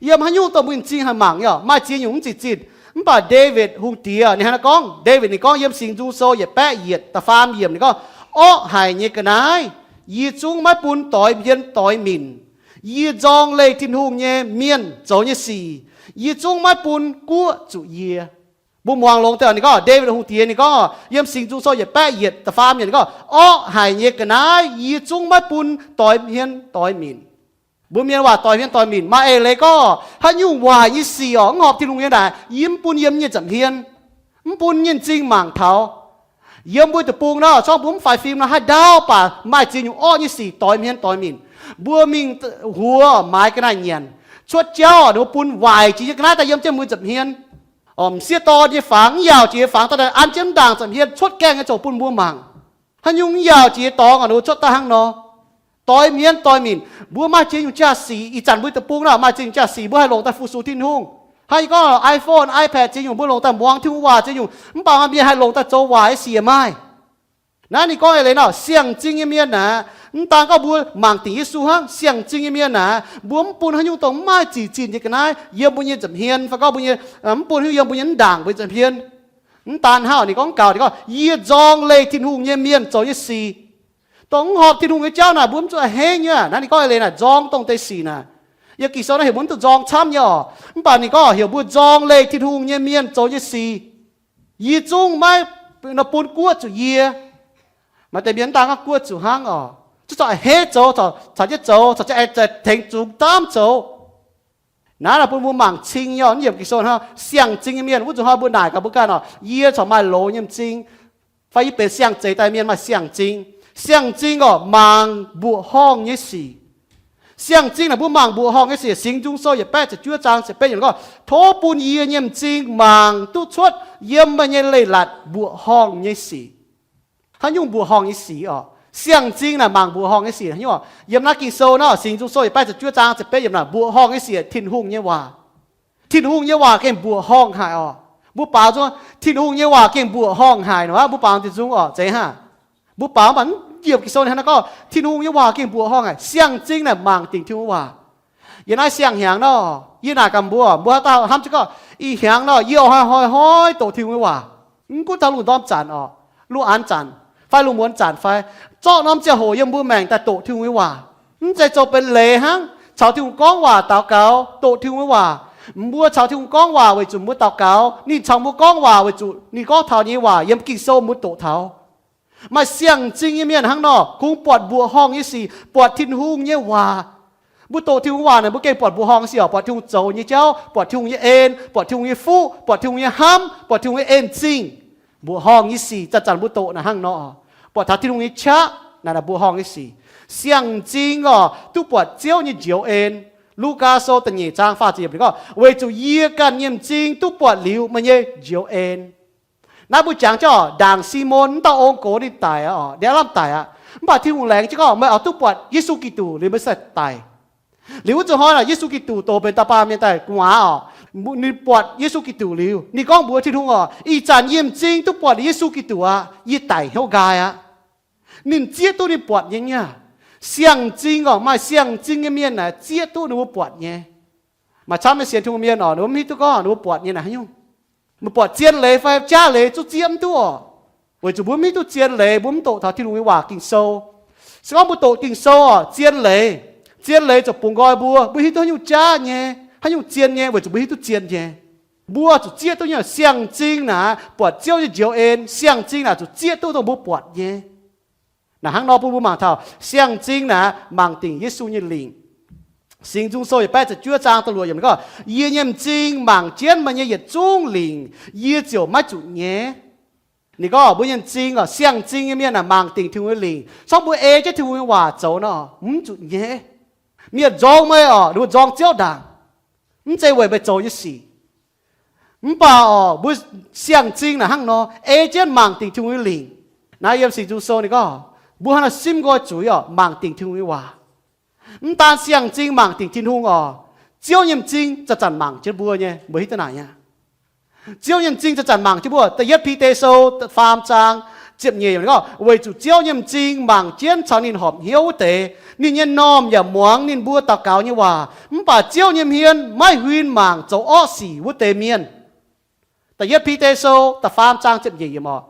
yiem haaix nyungc dongh mbuo nyei m'zing haih mangc nyei oc, maaih ziex nyungc mv zic zinh. Mv baac Ndaawitv Hungh Diex ninh hnangv naaiv gorngv, Ndaawitv ninh gorngv yiem Singx Nzung Sou yietc baeqv yietc da'faam yiemc ninh gorngv, Orqv haic nyei ga'naaiv yie zungv maiv bun doix hmien doix minc. Yie nzorng leih Tin-Hungh nyei mienh zoux nyei sic, yie zungv maiv bun guoqv zuqc yie. Mbuo muangx longx deix ninh gorngv, Ndaawitv Hungh Diex ninh gorngv, yiem Singx Nzung Sou yietc baeqv yietc da'faam yiemc ninh gorngv, Orqv haic nyei ga'naaiv yie zungv maiv bun doix hmien doix minc. Mbuo mienh waac doix hmien doix minc maaih eix leiz gorngv, haaix nyungc waaic nyei sic oc, mv horpc Tin-Hungh nyei naaic, yie mv bun yiem nyei nza'hmien, mv bun nyei m'zing mangc taux. Yiem mbuo deic-bung nor, corc mbuo mv faix fim nor, haaix ndau baac maaih ziex nyungc orqv nyei sic doix hmien doix minc. Mbuo mingh huox maaiz ga'naaiv nyanc, cuotv jauv ninh mbuo bun waaic jiex nyei ga'naaiv daaih yiem jienv mbuo nza'hmien. M'sieqv dorn nyei fangx, mv yaauc jiex nyei fangx daaih an jienv ndaangc nza'hmien cuotv gaengh nyei zoux bun mbuo mangc. Haaix nyungc mv yaauc jiex nyei dorngx ninh mbuo cuotv daaih hnangv nor. Doix hmien doix minc, mbuo maaih ziex nyungc jaa-sic. Ih zanc mbuo deic-bung nor maaih ziex nyungc jaa-sic mbuo haih longc daaih fu-sux Tin-Hungh. Hnangv yie gorngv iPhone, iPad ziex nyungc mbuo longc daaih muangx Tin-Hungh waac ziex nyungc, mv baac maaih mienh haih longc daaih zoux waaic nyei sic maaih. Naaiv ninh gorngv eix leiz nor, siang-m'zing nyei mienh aeqv, mv daan gorngv mbuo mangc dingc Yesu hnangv, siang-m'zing nyei mienh aeqv, mbuo mv bun haaix nyungc dongh mv maaih zic zinh nyei ga'naaiv yiem mbuo nyei nza'hmien fai gorngv mbuo nyei, mv bun haaix nyungc yiem mbuo nyei mv ndaangc mbuo nza'hmien. Mv daan hnangv, ninh gorngv gaux, ninh gorngv, Yie nzorng leih Tin-Hungh nyei mienh zoux nyei sic. Dongh mv horpc Tin-Hungh nyei jauv naaic mbuo mv zuqc a'hneiv nyei. Naaiv ninh gorngv eix leiz naaic, nzorng dongh deix sic naaic. Yiem Ging-Sou naaiv heuc mbuo mv duqv nzorng camv nyei oc. Mv baac ninh gorngv heuc mbuo nzorng leih Tin-Hungh nyei mienh zoux nyei sic. Yie zungv maiv bun guoqv zuqc yie. Maaih deix mienh mv daan gorngv guoqv zuqc hnangv oc, zuqc a'hneiv zoux, caux jienv zoux, caux jienv aengx tengx zungx daamv zoux. Naaiv naaic bun mbuo mangc cing nyei oc. Mv yiemc Ging-Sou hnangv, siang-m'zing nyei mienh wuov zuqc hnoi mbuo naaic gaax mbuo ganh oc, yie corc maaih loz nyei m'zing, fai yie benx siang-zeix daaih mienh maaih siang-m'zing. Siang-m'zing oc, mangc mbuoqc horngh nyei sic. Siang-m'zing naaic mbuo mangc mbuoqc horngh nyei sic. Singx Nzung Sou yietc baeqv ziepc juov zaang ziepc betv yiemc gorngv, Tov bun yie nyei m'zing mangc duqv cuotv yiem meih nyei leiz-latc mbuoqc horngh nyei sic. Haaix nyungc mbuoqc horngh nyei sic oc? Siang-m'zing naaic mangc mbuoqc horngh nyei sic haaix nyungc oc? Yiem naaiv Ging-Sou nor, Singx Nzung Sou yietc baeqv ziepc juov zaang ziepc betv yiemc naaic, mbuoqc horngh nyei sic, Tin-Hungh nyei waac. Tin-Hungh nyei waac gengh mbuoqc horngh haic oc. Mbuo baaux nzung, Tin-Hungh nyei waac gengh mbuoqc horngh haic nor, mbuo baaux nzung oc, zeiz hnangv. Mbuo baaux mv baac mv yiemc Ging-Sou ninh hnangv naaiv gorngv, Tin-Hungh nyei waac gengh mbuoqc horngh haic. Siang-m'zing naaic mangc dingc Tin-Hungh waac. Yiem naaiv siang-hnyangx nor, yie naaic gaax mbuo, mbuo haaix dauh hnamv jienv gorngv, ih hnyangx nor, yie oix hnoi-hnoi doqc Tin-Hungh nyei waac. Mv gunv taux lungh ndorm zanc oc, lungh aanx zanc, fai lungh muonz zanc fai, zorqv norm ziangh hoc yiem mbuo maengc daaih doqc Tin-Hungh nyei waac. Mv zeiz zoux benx leiz hnangv, caux Tin-Hungh gorngv waac daux gaux, doqc Tin-Hungh nyei waac. Mbuo caux Tin-Hungh gorngv waac weic zuqc mbuo daux gaux, ninh caux mbuo gorngv waac weic zuqc ninh gorngv taux ninh nyei waac yiem Ging-Sou mbuo doqc taux. Maaih siang-m'zing nyei mienh hnangv nor, kungx buatc mbuoqc horngh nyei sic, buatc Tin-Hungh nyei waac. Mbuo doqc Tin-Hungh waac naaic, mbuo gengh buatc mbuoqc horngh nyei sic oc, buatc Tin-Hungh zoux nyei jauv, buatc Tin-Hungh nyei en, buatc Tin-Hungh nyei fuqv, buatc Tin-Hungh nyei hnamv, buatc Tin-Hungh nyei en-zingh. Mbuoqc horngh nyei sic zanc-zanc mbuo doqc naaic hnangv nor, buatc taux Tin-Hungh nyei qaqv naaic, naaic mbuoqc horngh nyei sic. Siang-m'zing oc, duqv buatc Ziouv nyei njoux en. Lugaa Sou da'nyeic zaang faah ziepc yiemc ninh gorngv, Weic zuqc yie ganh nyei m'zing duqv buatc liuz meih nyei njoux en. Naaiv mbuo jangx jienv oc, ndaangc Simon wuov dauh ong-gox ninh daic aqv oc, ninh aav lamh daic aqv. Mv baac Tin-Hungh laengz jienv gorngv, Meih oix duqv buatc Yesu Giduc liuz meih sai daic. Liuz wuov zuqc hnoi naaic Yesu Giduc dox benx dauh baamh mienh daaih gu'nguaaz oc. Ninh buatc Yesu Giduc liuz, ninh gorngv mbuox Tin-Hungh oc, Ih zanc yie m'zing duqv buatc Yesu Giduc aqv. Yie daic hnyouv nqaai aqv. Ninh zieqv duqv ninh buatc nyei nyei. Siang-m'zing oc, maaih siang-m'zing nyei mienh naaic zieqv duqv ninh mbuo buatc nyei. Maaih camv nyei sienx Tin-Hungh mienh oc, ninh mbuo mv hiuv duqv gorngv ninh mbuo buatc nyei naaic haaix nyungc. Meih buatc zien leiz fai jaav leiz zungv zieqv mv duqv oc. Weic zuqc mbuo mv hiuv duqv zien leiz, mbuo mv doqc taux Tin-Hungh nyei waac Ging-Sou. Se gorngv mbuo doqc Ging-Sou oc, zien leiz, zien leiz ziouc bungx nqoi mbuo, mbuo hiuv duqv haaix nyungc jaav nyei, haaix nyungc zien nyei, weic zuqc mbuo hiuv duqv zien nyei. Mbuo zuqc zieqv duqv nyei. Siang-m'zing naaic buatc Ziouv nyei njoux en, siang-m'zing naaic zuqc zieqv duqv dongh mbuo buatc nyei. Naaic hnangv nor bun mbuo mangc taux siang-m'zing naaic mangc dingc Yesu nyei lingc. Singx Nzung Sou yietc baeqv ziepc juov zaang da'luoqc yiemc ninh gorngv, Yie nyei m'zing mangc jienv meih nyei yietc zungv lingc, yie ziouc maiv zuqc nyaiv. Ninh gorngv mbuo nyei m'zing oc, siang-m'zing nyei mienh naaic mangc dingc Tin-Hungh nyei lingc. Corc mbuo ei jienv Tin-Hungh nyei waac zoux nor, mv zuqc nyaiv. Mienh nzorng meih oc, ninh mbuo nzorng Ziouv ndaangc, mv zeiz weic meih zoux nyei sic. Mv baac oc, mbuo siang-m'zing naaic hnangv nor, ei jienv mangc dingc Tin-Hungh nyei lingc. Naaiv yiem Singx Nzung Sou ninh gorngv, mbuo hnangv naaic simv nqoi zuiz oc, mangc dingc Tin-Hungh nyei waac. Mv daan siang-m'zing mangc dingc Tin-Hungh oc, Ziouv nyei m'zing zanc-zanc mangc jienv mbuo nyei, mbuo hiuv duqv naaic aqv. Ziouv nyei m'zing zanc-zanc mangc jienv mbuo. Da'yietv Bide Sou faam zaang ziepc nyeic yiemc gorngv, weic zuqc Ziouv nyei m'zing mangc jienv caux ninh horpc hnyouv wuov deix, ninh nyei m'normh yaac muangx ninh mbuo daux gaux nyei waac. Mv baac Ziouv nyei hmien maiv huin mangc zoux orqv sic wuov deix mienh. Da'yietv Bide Sou da'faam zaang ziepc nyeic yiemc oc.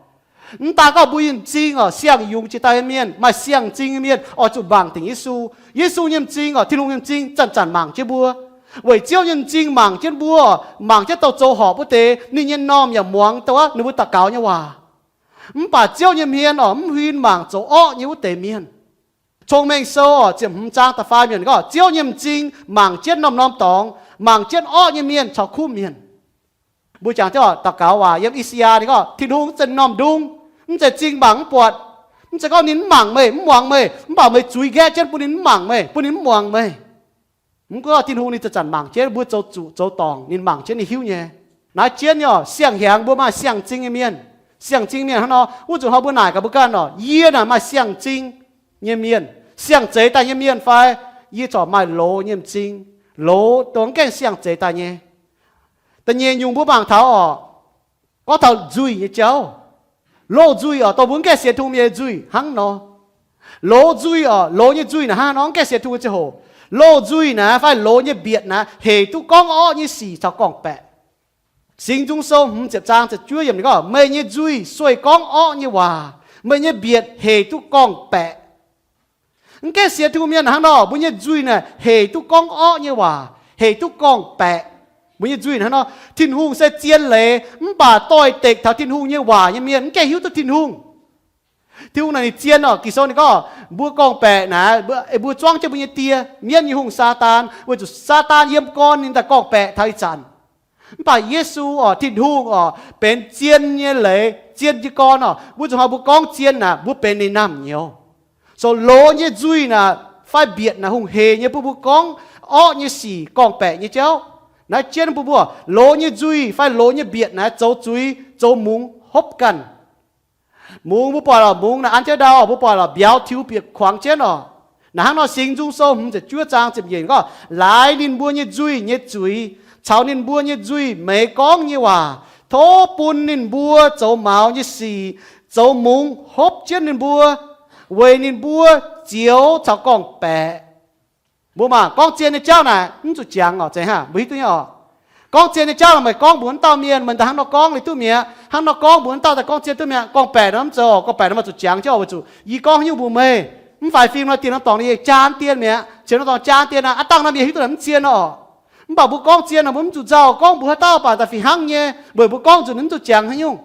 Mv daan gorngv mbuo nyei m'zing oc, siang-yungz jiex daaih nyei mienh, maaih siang-m'zing nyei mienh oix zuqc mangc dingc Yesu. Yesu nyei m'zing oc, Tin-Hungh nyei m'zing zanc-zanc mangc jienv mbuo. Weic Ziouv nyei m'zing mangc jienv mbuo, mangc jienv douh zoux horpc wuov deix, ninh nyei m'normh yaac muangx douh ninh mbuo daux gaux nyei waac. Mv baac Ziouv nyei hmien oc, mv huin mangc zoux orqv nyei wuov deix mienh. Cong-Mengh Sou oc, ziepc hmz zaang da'faam yiemc gorngv, Ziouv nyei m'zing mangc jienv norm-norm dorngx, mangc jienv orqv nyei mienh caux kuv mienh. Mbuo jangx jienv oc, daux gaux waac yiem I^saa^yaa ninh gorngv, Tin-Hungh mv zeiz norm-ndung, mv zeiz m'zing mangc mv buatc. Mv zeiz gorngv ninh mv mangc meih, mv muangx meih, mv baac meih zuiz nqaeqv jienv bun ninh mv mangc meih, bun ninh mv muangx meih. Mv gunv Tin-Hungh ninh zanc-zanc mangc jienv mbuo zoux zuqc zoux dorngc, ninh mangc jienv ninh hiuv nyei. Naaiv jienv nyei oc, siang-hnyangx mbuo maaih siang-m'zing nyei mienh. Siang-m'zing mienh hnangv nor, wuov nzunc hnoi mbuo naaic gaax mbuo ganh oc, yie naaic maaih siang-m'zing nyei mienh, siang-zeix daaih nyei mienh fai yie corc maaih loz nyei m'zing, loz dongh mv gaengh siang-zeix daaih nyei. Da'nyeic nyungc mbuo mangc taux oc, gorngv taux nzuih nyei jauv. Loz nzuih oc, dongh mbuo mv gaengh sienx Tin-Hungh mienh nyei nzuih hnangv nor. Loz nzuih oc, loz nyei nzuih naaic hnangv nor, mv gaengh sienx Tin-Hungh nyei ziangh hoc. Loz nzuih naaic fai loz nyei mbietc naaic hec duqv gorngv orqv nyei sic caux gorngv-baeqc. Singx Nzung Sou hmz ziepc zaang ziepc juov yiemc ninh gorngv, meih nyei nzuih sueih gorngv orqv nyei waac, meih nyei mbietc hec duqv gorngv-baeqc. Mv gaengh sienx Tin-Hungh mienh hnangv nor, mbuo nyei nzuih naaic hec duqv gorngv orqv nyei waac, hec duv gorngv-baeqc. Mbuo nyei nzuih hnangv nor, Tin-Hungh se zien leiz, mv baac doix-dekc taux Tin-Hungh nyei waac nyei mienh mv gaengh hiuv duqv Tin-Hungh. Tin-Hungh naaic ninh zien oc. Ging-Sou ninh gorngv, mbuo gorngv-baeqc naaic, mbuo zuangv jienv mbuo nyei die, mienv nyei hungh, Saadaan, weic zuqc Saadaan yiem gorn ninh daaih gorngv-baeqc taux ih zanc. Mv baac Yesu oc, Tin-Hungh oc, benx zien nyei leiz, zien nyei gorn oc. Wuov nzunc hnoi mbuo gorngv zien naaic, mbuo benx ninh naamh nyouz. So loz nyei nzuih naaic fai mbietc naaic hungh hec nyei bun mbuo gorngv orqv nyei sic, gorngv-baeqc nyei jauv. Naaiv jienv bun mbuo, loz nyei nzuih fai loz nyei mbietc naaic zoux zuiz, zoux mungz hopv ganh. Mungz mbuo buatc oc, mungz naaic an jienv ndau, mbuo buatc oc, mbiauz tiux bieqc kuangx jienv oc. Naaic hnangv nor Singx Nzung Sou hmz ziepc juov zaang ziepc nyeic gorngv, laaix ninh mbuo nyei nzuih nyei zuiz caux ninh mbuo nyei nzuih meix gorngv nyei waac, tov bun ninh mbuo zoux maux nyei sic, zoux mungz hopv jienv ninh mbuo, weic ninh mbuo zioux caux gorngv-baeqc. Mbuo mangc gorngv zien nyei jauv naaic mv zuqc jangx oc, zeiz hnangv mbuo hiuv duqv nyei oc. Gorngv zien nyei jauv naaic meih gorngv mbuox wuov dauh mienh, meih daaih hnangv nor gorngv liuz duqv mi'aqv. Hnangv nor gorngv mbuox wuov dauh daaih gorngv zien duqv mi'aqv. Gorngv-baeqc nor mv zeiz oc, gorngv-baeqc nor maaih zuqc jangx jienv oc, weic zuqc yie gorngv haaix nyungc mbuox meih, mv faix fim nor dien norm dorngx ninh jaa dien mi'aqv, cien norm dorngx jaa dien naaic, aav dangh naaiv mienh hiuv duqv naaic mv zien oc. Mv baac mbuo gorngv zien naaic mbuo mv zuqc nzauh, gorngv mbuox haaix dauh baac daaih fih hnangv nyei, weic mbuo gorngv nzunc mv zuqc jangx haaix nyungc.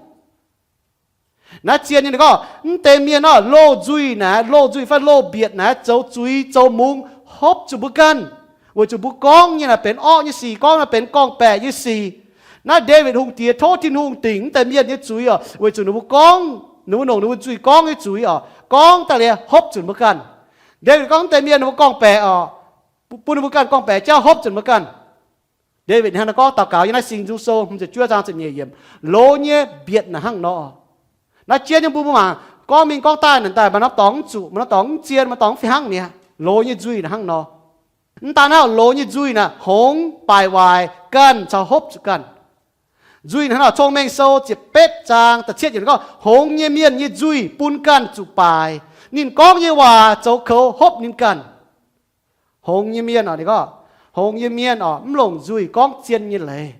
Naaiv zien nyei ninh gorngv, mv deix mienh oc, loz nzuih naaic, loz nzuih fai loz mbietc naaic zoux zuiz zoux mungz hopv zuqc mbuo ganh, weic zuqc mbuo gorngv nyei naaic benx orqv nyei sic, gorngv naaic benx gorngv-baeqc nyei sic. Naaiv Ndaawitv Hungh Diex tov Tin-Hungh dingc mv deix mienh nyei zuiz oc, weic zuqc ninh mbuo gorngv, ninh mbuo longc ninh mbuo nzuih gorngv nyei zuiz oc, gorngv daaih liuz hopv zuqc mbuo ganh. Ndaawitv gorngv mv deix mienh ninh mbuo gorngv-baeqc oc, bun ninh mbuo ganh gorngv-baeqc jauv hopv zuqc mbuo ganh. Ndaawitv hnangv naaiv gorngv daux gaux yiem naaiv Singx Nzung Sou hmz ziepc juov zaang ziepc nyeic yiemc, loz nyei mbietc naaic hnangv nor. Naaiv jienv nyei mbuo mbuo mangc, gorngv mingh gorngv daaih naaic daaih maaih norm dorngx mv zuqc, maaih norm dorngx mv zien, maaih dorngx mv fih hnangv mi'aqv. Loz nyei nzuih naaic hnangv nor. Mv daan hnangv, loz nyei nzuih naaic hngongx baaic waaic ganh caux hopv zuqc ganh. Nzuih hnangv nor, Cong-Mengh Sou ziepc betv zaang da'cietv yiemc gorngv, hngongx nyei mienh nyei nzuih bun ganh zuqc baaic, ninh gorngv nyei waac zoux koux hopv ninh ganh. Hngongx nyei mienh oc, ninh gorngv, hngongx nyei mienh oc, mv longc nzuih gorngv zien nyei leiz.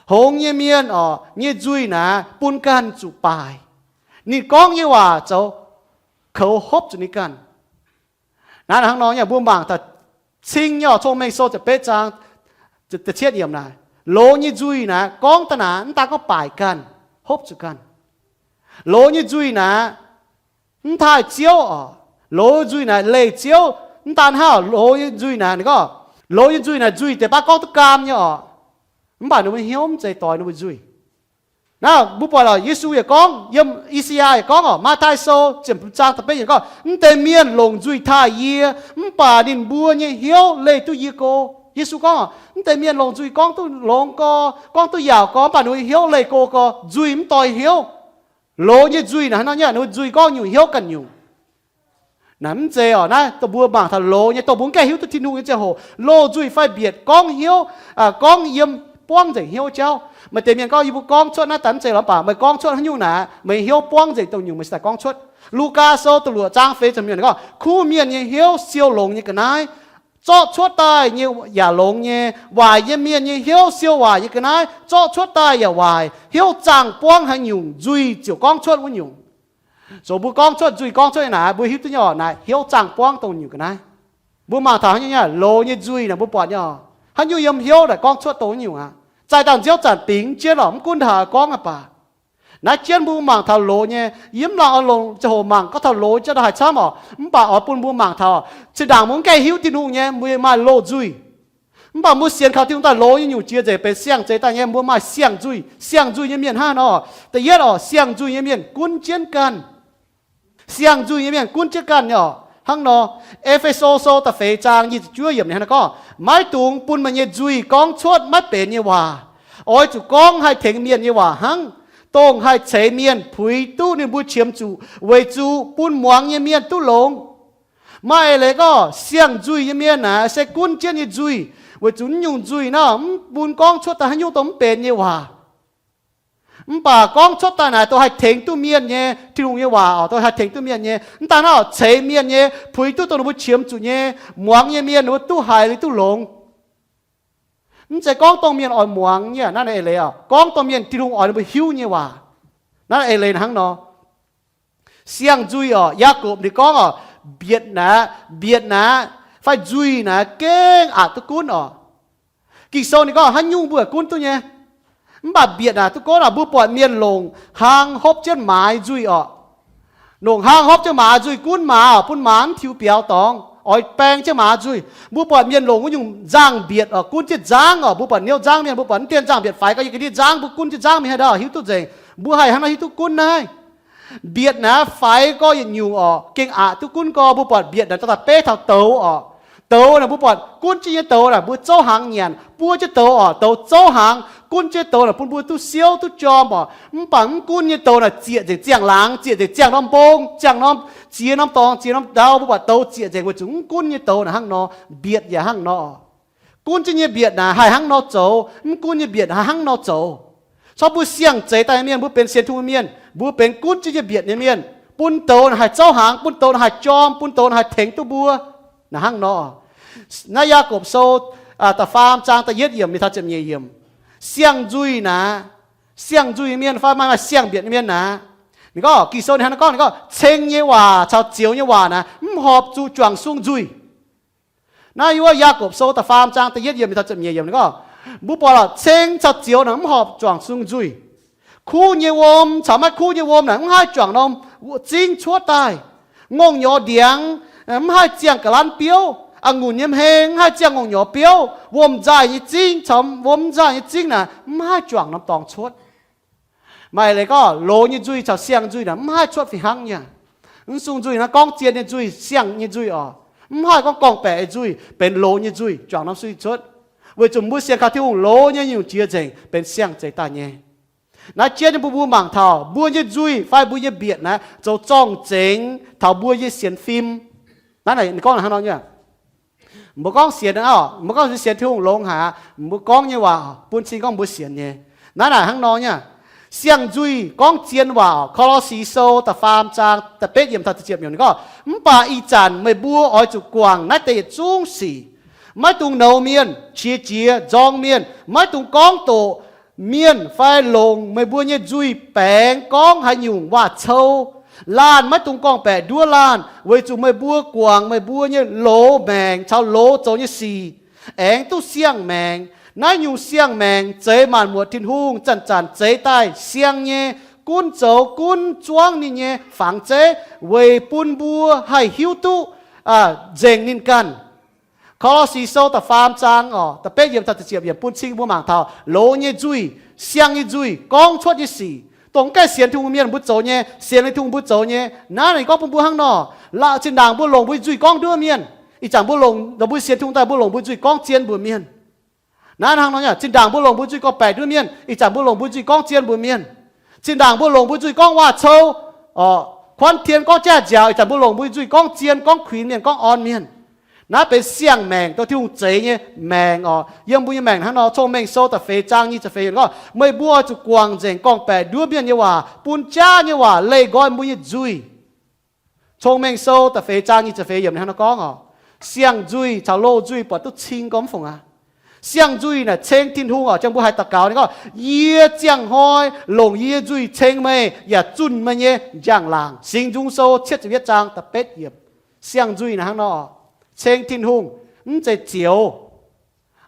Hngongx nyei mienh oc, nyei nzuih naaic bun ganh zuqc baaic. Ninh gorngv nyei waac zoux koux hopv zuqc ninh ganh. Naaiv hnangv nor nyei, mbuo mangc daaih cing nyei oc, Cong-Mengh Sou ziepc betv zaang da'cietv yiemc naaic, loz nyei nzuih naaic gorngv daaih naaic mv daan gorngv baaic ganh, hopv zuqc ganh. Loz nyei nzuih naaic mv taaih Ziouv oc. Loz nyei nzuih naaic leih Ziouv. Mv daan hnangv, loz nyei nzuih naaic, ninh gorngv, loz nyei nzuih naaic nzuih deix baav gorngv duqv gaam nyei oc. Mv baac ninh mbuo hnyouv mv zeiz doix ninh mbuo nzuih. Naaiv mbuo buatc lorqc, Yesu yaac gorngv, yiem I^saa^yaa yaac gorngv oc, Matv^taai Sou ziepc hmz zaang da'betv yiemc gorngv, mv deix mienh longc nzuih taaih yie, mv baac ninh mbuo nyei hnyouv leih duqv yie go. Yesu gorngv oc, mv deix mienh longc nzuih gorngv duqv longx go, gorngv duqv yaauc go, mv baac ninh mbuo nyei hnyouv leih go go, nzuih mv doix hnyouv. Loz nyei nzuih naaic hnangv nor nyei, ninh mbuo nzuih gorngv nyungc hnyouv ganh nyungc. Naaiv mv zeiz oc. Naaiv dongh mbuo mangc taux loz nyei, dongh mbuo mv gaengh hiuv duqv Tin-Hungh nyei ziangh hoc, loz nzuih fai mbietc gorngv hnyouv, gorngv yiem buangv nzengc hnyouv jauv. Maaih deix mienh gorngv, yie mbuo gorngv cuotv naaiv daaih mv zeiz lorz mv baac meih gorngv cuotv haaix nyungc naaic, meih hnyouv buangv nzengc dongh nyungc meih cingx daaih gorngv cuotv. Lugaa Sou da'luoqc zaang feix ziepc hnyeic gorngv, kuv mienh nyei hnyouv siou longx nyei ga'naaiv, zorqv cuotv daaih nyei yaac longx nyei. Waaic nyei mienh nyei hnyouv siou waaic nyei ga'naaiv, zorqv cuotv daaih yaac waaic. Hnyouv zaangh buangv haaix nyungc, nzuih ziouc gorngv cuotv wuov nyungc. Zoux mbuo gorngv cuotv nzuih, gorngv cuotv nyei naaic, mbuo hiuv duqv nyei oc, naaic hnyouv zaangh buangv dongh nyungc ga'naaiv. Mbuo mangc taux haaix nyungc nyei loz nyei nzuih naaic, mbuo buatc nyei oc, haaix nyungc yiem hnyouv naaic gorngv cuotv dongh wuov nyungc aqv. Zaih dangh nziouv zanc bingx jienv oc, mv gunv haaix gorngv aqv baac. Naaiv jienv mbuo mangc taux loz nyei, yie mv laanh oix longc ziangh hoc mangc gorngv taux loz jienv ndau haaix camv oc. Mv baac oix bun mbuo mangc taux, zinh ndaangc mbuo mv gaengh hiuv Tin-Hungh nyei, mbuo maaih loz nzuih. Mv baac mbuo sienx kaux Tin-Hungh daaih loz nyei nyungc jiex nzengc benx siang-zeix daaih nyei, mbuo maaih siang-nzuih. Siang-nzuih nyei mienh hnangv haaix nor? Da'yietv oc, siang-nzuih nyei mienh gunv jienv ganh. Siang-nzuih nyei mienh gunv jienv ganh nyei oc. Hnangv nor, E^fe^so Sou da'feix zaang nyic ziepc juov yiemc ninh hnangv naaiv gorngv, maiv dungx bun meih nyei nzuih gorngv cuotv maiv benx nyei waac. Oix zuqc gorngv haih tengx mienh nyei waac hnangv. Dongh haih ceix mienh puix duqv ninh mbuo qiemx zuqc weic zuqc bun muangx nyei mienh duqv longx. Maaih eix leiz gorngv siang-nzuih nyei mienh naaic se gunv jienv nyei nzuih, weic zuqc naaiv nyungc nzuih naaiv mv bun gorngv cuotv daaih haaix nyungc dongh mv benx nyei waac. Mv baac gorngv cuotv daaih naaic dongh haih tengx duqv mienh nyei, Tin-Hungh nyei waac oc, dongh haih tengx duqv mienh nyei. Mv daan naaiv oc, ceix mienh nyei, puix duqv dongh ninh mbuo qiemx zuqc nyei, muangx nyei mienh ninh mbuo duqv haiz liuz duqv longx. Mv zeiz gorngv dongh mienh oix muangx nyei naaiv eix leiz oc, gorngv dongh mienh Tin-Hungh oix ninh mbuo hiuv nyei waac. Naaiv eix leiz hnangv nor. Siang-nzuih oc, Yaagorpc ninh gorngv oc, mbietc naaic, mbietc naaic, fai nzuih naaic gengh aqc duqv gunv oc. Ging-Sou ninh gorngv haaix nyungc mbuo gunv duqv nyei. Mv baac mbietc naaic duqv gunv oc, mbuo buatc mienh longc hlang hopv jienv maaz nzuih oc. Longc hlang hopv jienv maaz nzuih gunv maaz oc, bun maaz mv tiux biaux dorngx, oix baeng jienv maaz nzuih. Mbuo buatc mienh longc wuov nyungc nzangh mbietc oc, gunv jienv nzangv oc. Mbuo buatc niouv nzangv mienh, mbuo buatc mv dien nzangh mbietc faix gau, yie ga'ndiev nzangv, mbuo gunv jienv nzangv mingh haaix ndau hiuv duqv nzengc. Mbuo haih hnangv nor hiuv duqv gunv naaiv. Mbietc naaic faix gau yietc nyungc oc, gengh aqc duqv gunv gau. Mbuo buatc mbietc naaic daaih beiv taux douz oc. Douz naaic mbuo buatc gunv jienv nyei douz naaic mbuo zouv hnaangx nyanc, buov jienv douz oc, douz zouv hnaangx, gunv jienv douz naaic bun mbuo duqv siouv duqv jorm oc. Mv baac mv gunv nyei douz naaic ziec nzengc ziangh laangz, ziec nzengc ziangh norm mbong, ziangh norm ziex norm dorngx, ziex norm ndau. Mbuo buatc douz ziec nzengc weic zuqc mv gunv nyei douz naaic hnangv nor. Mbietc yaac hnangv nor. Gunv jienv nyei mbietc naaic haih hnangv nor zoux, mv gunv nyei mbietc haih hnangv nor zoux. Corc mbuo siang-zeix daaih nyei mienh, mbuo benx sienx Tin-Hungh mienh, mbuo benx gunv jienv nyei mbietc nyei mienh, bun douz naaic haih zouv hnaangx, bun douz naaic haih jorm, bun douz naaic haih tengx duqv mbuo. Naaiv hnangv nor. Naaiv Yaagorpc Sou da'faam zaang da'yietv yiemc mingh taux ziepc nyeic yiemc. Siang-nzuih naaic, siang-nzuih nyei mienh fai maaih siang-mbietc nyei mienh naaic, ninh gorngv, Ging-Sou ninh hnangv naaiv gorngv, ninh gorngv, ceng nyei waac caux zioux nyei waac naaic mv horpc zuqc juangc sung nzuih. Naaiv yiem wuov Yaagorpc Sou da'faam zaang da'yietv yiemc mingh taux ziepc nyeic yiemc ninh gorngv, mbuo buatc lorqc, ceng caux zioux naaic mv horpc juangc sung nzuih. Kuv nyei wuom caux maiv kuv nyei wuom naaic mv haih juangc norm zingv cuotv daaih. Ngongh nyorx ndiangx mv haih ziangh ga'lanv biouv. A'ngunc nyei hmei mv haih ziangh ngongh nyorx biouv. Wuom-nzaaih nyei zingv caux wuom mv nzaaih nyei zingv naaic mv haih juangc norm dorngx cuotv. Maaih leiz gorngv loz nyei nzuih caux siang nzuih naaic mv haih cuotv fih hnangv nyei. Mv sung nzuih naaiv gorngv zien nyei nzuih, siang nyei nzuih oc. Mv haih gorngv gorngv-baeqc nyei nzuih benx loz nyei nzuih juangc norm nzuih cuotv. Weic zuqc mbuo sienx kaux Tin-Hungh, loz nyei nyungc jiex nzengc benx siang-zeix daaih nyei. Naaiv jienv nyei mbuo, mbuo mangc taux mbuo nyei nzuih fai mbuo nyei mbietc naaiv zoux zorng-zengx taux mbuo nyei sienx fim. Naaiv naaic ninh gorngv hnangv nor nyei. Mbuo gorngv sienx, mbuo gorngv sienx Tin-Hungh longx haic, mbuo gorngv nyei waac bun cing gorngv mbuo sienx nyei. Naaiv naaic hnangv nor nyei. Siang nzuih gorngv zien waac. Ko^lo^si Sou da'faam zaang da'betv yiemc taux da'ziepc yiemc ninh gorngv, mv baac ih zanc meih mbuo oix zuqc guangc naaiv deix yietc zungv sic. Maiv dungx nouz mienh, qiex jiez, nzorng mienh. Maiv dungx gorngv doqc mienh fai longc meih mbuo nyei nzuih baengx gorngv haaix nyungc waac-cou. Laanh maiv dungx gorngv-baeqc nduov laanh, weic zuqc meih mbuo guangc meih mbuo nyei loz maengc caux loz zoux nyei sic aengx duqv siang-maengc. Naaiv nyungc siang-maengc zeix maanc muotc Tin-Hungh zanc-zanc zeix daaih siang nyei, gunv zoux gunv zuangv ninh nyei fangx zeiv weic bun mbuo haih hiuv duqv nzengc ninh ganh. Ko^lo^si Sou da'faam zaang oc, da'betv yiemc taux da'ziepc yiemc bun cing mbuo mangc taux loz nyei nzuih, siang nyei nzuih, gorngv cuotv nyei sic. Dongh mv gaengh sienx Tin-Hungh mienh mbuo zoux nyei, sienx liuz Tin-Hungh mbuo zoux nyei. Naaiv ninh gorngv bun mbuo hnangv nor, la'zinh ndaangc mbuo longc mbuo nzuih gorngv nduov mienh. Ih zanc mbuo longc, mbuo sienx Tin-Hungh daaih mbuo longc mbuo nzuih gorngv zien mbuox mienh. Naaiv hnangv nor nyei, zinh ndaangc mbuo longc mbuo nzuih gorngv-baeqc nduov mienh, ih zanc mbuo longc mbuo nzuih gorngv zien mbuox mienh. Zinh ndaangc mbuo longc mbuo nzuih gorngv waac-cou oc, Kuanv tien gorngv jaav-nziaaux, ih zanc mbuo longc mbuo nyei nzuih gorngv zien, gorngv kuinx mienh, gorngv orn mienh. Naaiv benx siang-maengc, dongh Tin-Hungh zeix nyei maengc oc. Yiem mbuo nyei maengc hnangv nor, Cong-Mengh Sou da'feix zaang nyic ziepc feix yiemc gorngv, meih mbuo oix zuqc guangc nzengc gorngv-baeqc nduov mienh nyei waac, bun jaav nyei waac leih nqoi mbuo nyei nzuih. Cong-Mengh Sou da'feix zaang nyic ziepc feix yiemc hnangv nor gorngv oc. Siang-nzuih caux loz-nzuih buatc duqv cing gormx fungc aqv. Siang-nzuih naaic ceng Tin-Hungh oc. Ziang mbuo haiz daux gaux ninh gorngv, yie ziangh hnoi longc yie nyei nzuih ceng meih yaac zunh meih nyei njang-laangc. Singx Nzung Sou cietv ziepc yietv zaang da'betv yiemc. Siang-nzuih naaic hnangv nor, ceng Tin-Hungh, mv zeiz zioux.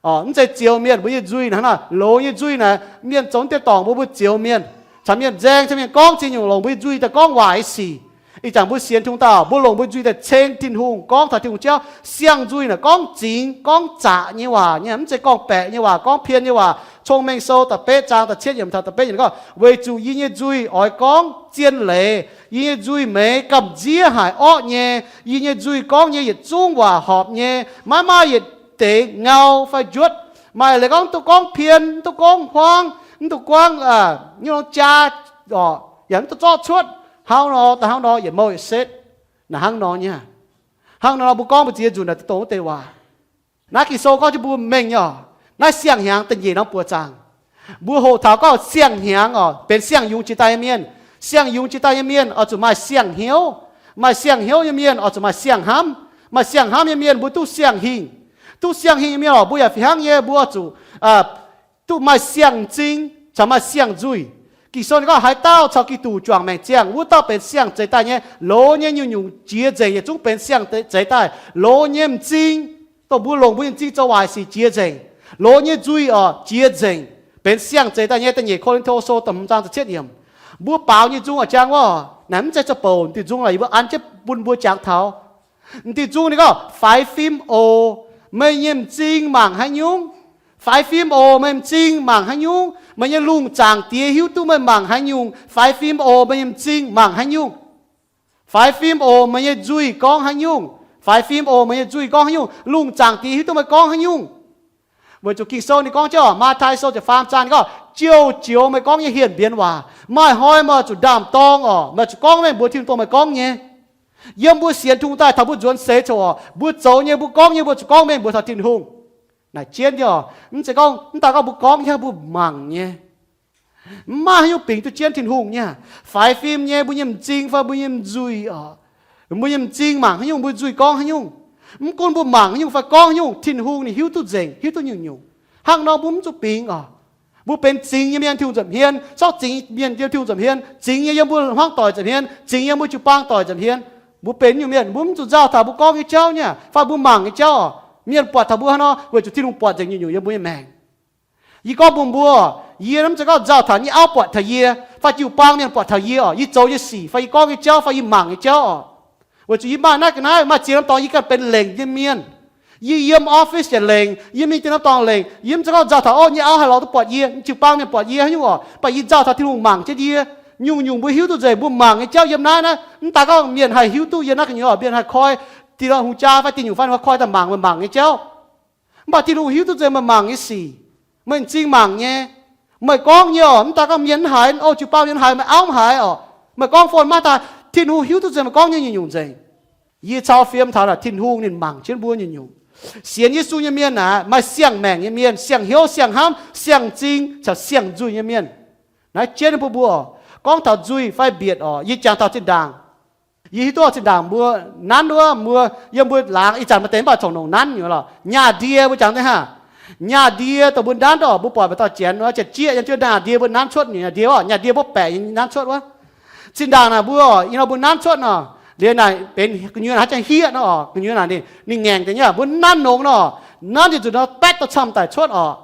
Mv zeiz zioux mienh mbuo nyei nzuih naaic hnangv nor. Loz nyei nzuih naaic, mienh zoux deix dorngc mbuo, mbuo zioux mienh, caux mienh nzaeng, caux mienh gorngv ziex nyungc, longc mbuo nyei nzuih daaih gorngv waaic nyei sic. Ih zanc mbuo sienx Tin-Hungh daaih, mbuo longc mbuo nyei nzuih daaih ceng Tin-Hungh, gorngv taux Tin-Hungh jauv. Siang-nzuih naaic gorngv zingx gorngv zaqc nyei waac nyei, mv zeiz gorngv-baeqc nyei waac, gorngv pien nyei waac. Cong-Mengh Sou da'betv zaang da'cietv yiemc taux da'betv yiemc gorngv, weic zuqc yie nyei nzuih oix gorngv zien leiz, yie nyei nzuih meix gamh nziev haic orqv nyei, yie nyei nzuih gorngv nyei yietc zungv waac horpc nyei, maiv maaih yietc deix ngau fai njuotv. Maaih leiz gorngv duqv gorngv pien, duqv gorngv huaang, mv duqv gorngv, aa, nyungc jaa, orqc, yaac mv duqv zorqv cuotv, hnangv nor daaih hnangv nor yietc mouh yietc setv. Naaic hnangv nor nyei. Hnangv nor mbuo gorngv mbuo ziex nzunc naaic dongh wuov deix waac. Naaiv Ging-Sou gorngv jienv mbuo mengh nyei oc. Naaiv siang-hnyangx da'nyeic norm buoz zaangc. Mbuo hoqc taux gorngv siang-hnyangx oc, benx siang-yungz jiex daaih nyei mienh. Siang-yungz jiex daaih nyei mienh oix zuqc maaih siang-hnyouv. Maaih siang-hnyouv nyei mienh oix zuqc maaih siang-hnamv. Maaih siang-hnamv nyei mienh mbuo duqv siang-hingh. Duqv siang-hingh nyei mienh oc, mbuo yaac fih hnangv nyei, mbuo oix zuqc, aa, duqv maaih siang-m'zing caux maaih siang-nzuih. Ging-Sou ninh gorngv haaix dauh caux Giduc juangc maengc ziangh, wuov dauh benx siang zeix daaih nyei. Loz nyei nyungc-nyungc jiex nzengc, yietc zungv benx siang zeix daaih. Loz nyei m'zing, dongh mbuo longc mbuo nyei m'zing zoux waaic sic jiex nzengc. Loz nyei nzuih oc jiex nzengc, benx siang zeix daaih nyei. Da'nyeic Ko^lin^to Sou da'hmz zaang da'cietv yiemc. Mbuo baaux nyei nzung a'jang wuov, naaic mv zeiz zoux bouc, diuh nzung naaic yie mbuo an jienv bun mbuo jangx taux. M'diuh nzung ninh gorngv, faix fim oc, meih nyei m'zing mangc haaix nyungc? Faix fim oc, meih m'zing mangc haaix nyungc? Meih nyei lungh zaangc Diex hiuv duqv meih mangc haaix nyungc. Faix fim oc, meih nyei m'zing mangc haaix nyungc? Faix fim oc, meih nyei nzuih gorngv haaix nyungc? Faix fim oc, meih nyei nzuih gorngv haaix nyungc? Lungh zaangc Diex hiuv duqv meih gorngv haaix nyungc? Weic zuqc Ging-Sou ninh gorngv jienv oc, Matv^tai Sou ziepc faam zaang ninh gorngv, Jouh joux meih gorngv nyei hienx mbienx waac, maaih hnoi meih oix zuqc ndaam-dorng oc. Meih oix zuqc gorngv mengh mbuox Tin-Hungh dongh meih gorngv nyei. Yiem mbuo sienx Tin-Hungh daaih taux mbuo nzuonx seix coc oc, mbuo zoux nyei, mbuo gorngv nyei, mbuo zuqc gorngv mengh mbuox taux Tin-Hungh. Naaic jienv nyei oc, mv zeiz gorngv, mv daaih gorngv mbuo gorngv nyei, mbuo mangc nyei. Mv maaih haaix nyungc bingx duqv jienv Tin-Hungh nyei. Faix fim nyei, mbuo nyei m'zing fai mbuo nyei m'nzuih oc, mbuo nyei m'zing mangc haaix nyungc, mbuo nzuih gorngv haaix nyungc. Mv gunv mbuo mangc haaix nyungc fai gorngv haaix nyungc, Tin-Hungh ninh hiuv duqv nzengc, hiuv duqv nyungc-nyungc. Hnangv nor mbuo mv zuqc bingx oc. Mbuo benx zingx nyei mienh Tin-Hungh nza'hmien, corc zingx mienh yiem Tin-Hungh nza'hmien, zingx nyei yiem mbuo hmuangv doic nza'hmien, zingx yiem mbuo jiu-baang doic nza'hmien. Mbuo benx nyungc mienh, mbuo mv zuqc nzauh taux mbuo gorngv nyei jauv nyei fai mbuo mangc nyei jauv oc. Mienh buatc taux mbuo hnangv nor, weic zuqc Tin-Hungh buatc nzengc nyungc-nyungc yiem mbuo nyei maengc. Yie gorngv bun mbuo, yie mv zeiz gorngv nzauh taux nyei auv buatc taux yie, fai jiu-baang mienh buatc taux yie oc, yie zoux nyei sic fai yie gorngv nyei jauv fai yie mangc nyei jauv oc. Weic zuqc yie maaih naaiv ga'naaiv, maaih ziex norm dorngx yie ganh benx lengc nyei mienh. Yie yiem office yaac lengc, yie mingh ziex norm dorngx lengc. Yie mv zeiz gorngv nzauh taux, o, nyei auv haih lorz duqv buatc yie, jiu-baang mienh buatc yie haaix nyungc oc, mv baac yie nzauh taux Tin-Hungh mangc jienv yie. Nyungc-nyungc mbuo hiuv duqv nzengc, mbuo mangc nyei jauv yiem naaiv naaiv, mv daaih gorngv mienh haih hiuv duqv yiem naaiv gu'nyuoz, mienh haih koi, dinh hungh jaa fai dinh nyungc fai haih koi daaih mangc meih mangc nyei jauv. Mv baac Tin-Hungh hiuv duqv nzengc meih mangc nyei sic. Meih m'zing mangc nyei. Meih gorngv nyei oc, mv daaih gorngv mienh mv haiz, o, jiu-baang mienh mv haiz, meih auv mv haiz oc, meih gorngv fon maiv daaih, Tin-Hungh hiuv duqv nzengc meih gorngv nyei nyungc-nyungc nzengc. Yie cau fiem taux naaic Tin-Hungh ninh mangc jienv mbuo nyungc-nyungc. Sienx Yesu nyei mienh naaic maaih siang-maengc nyei mienh, siang-hnyouv, siang-hnamv, siang-m'zing caux siang-nzuih nyei mienh. Naaiv jienv bun mbuo oc, gorngv taux nzuih fai mbietc oc, yie jangx taux zinh ndaangc. Yie hiuv duqv zinh ndaangc mbuo nanv wuov, mbuo, yiem mbuo laangz ih zanc maaih deix mv baac corc nongc nanv nyei lorqc, nyaah ndie mbuo jangx deix hnangv. Nyaah ndie dongh mbuo nanv oc, mbuo buatc maaih dauh janx wuov, janx-jieqv yiem jienv nyaah ndie mbuo nanv cuotv nyaah ndie oc, nyaah ndie mbuo baeqc nyei nanv cuotv wuov. Zinh ndaangc naaic mbuo oc, ih nor mbuo nanv cuotv nor, liuz naaic benx gu'nyuoz naaic haaix jangx hieqv nor oc, gu'nyuoz naaic ninh ngaengc deix nyei, mbuo nanv nongx nor, nanv yietc nzunc nor baetv daaih camv daic cuotv oc.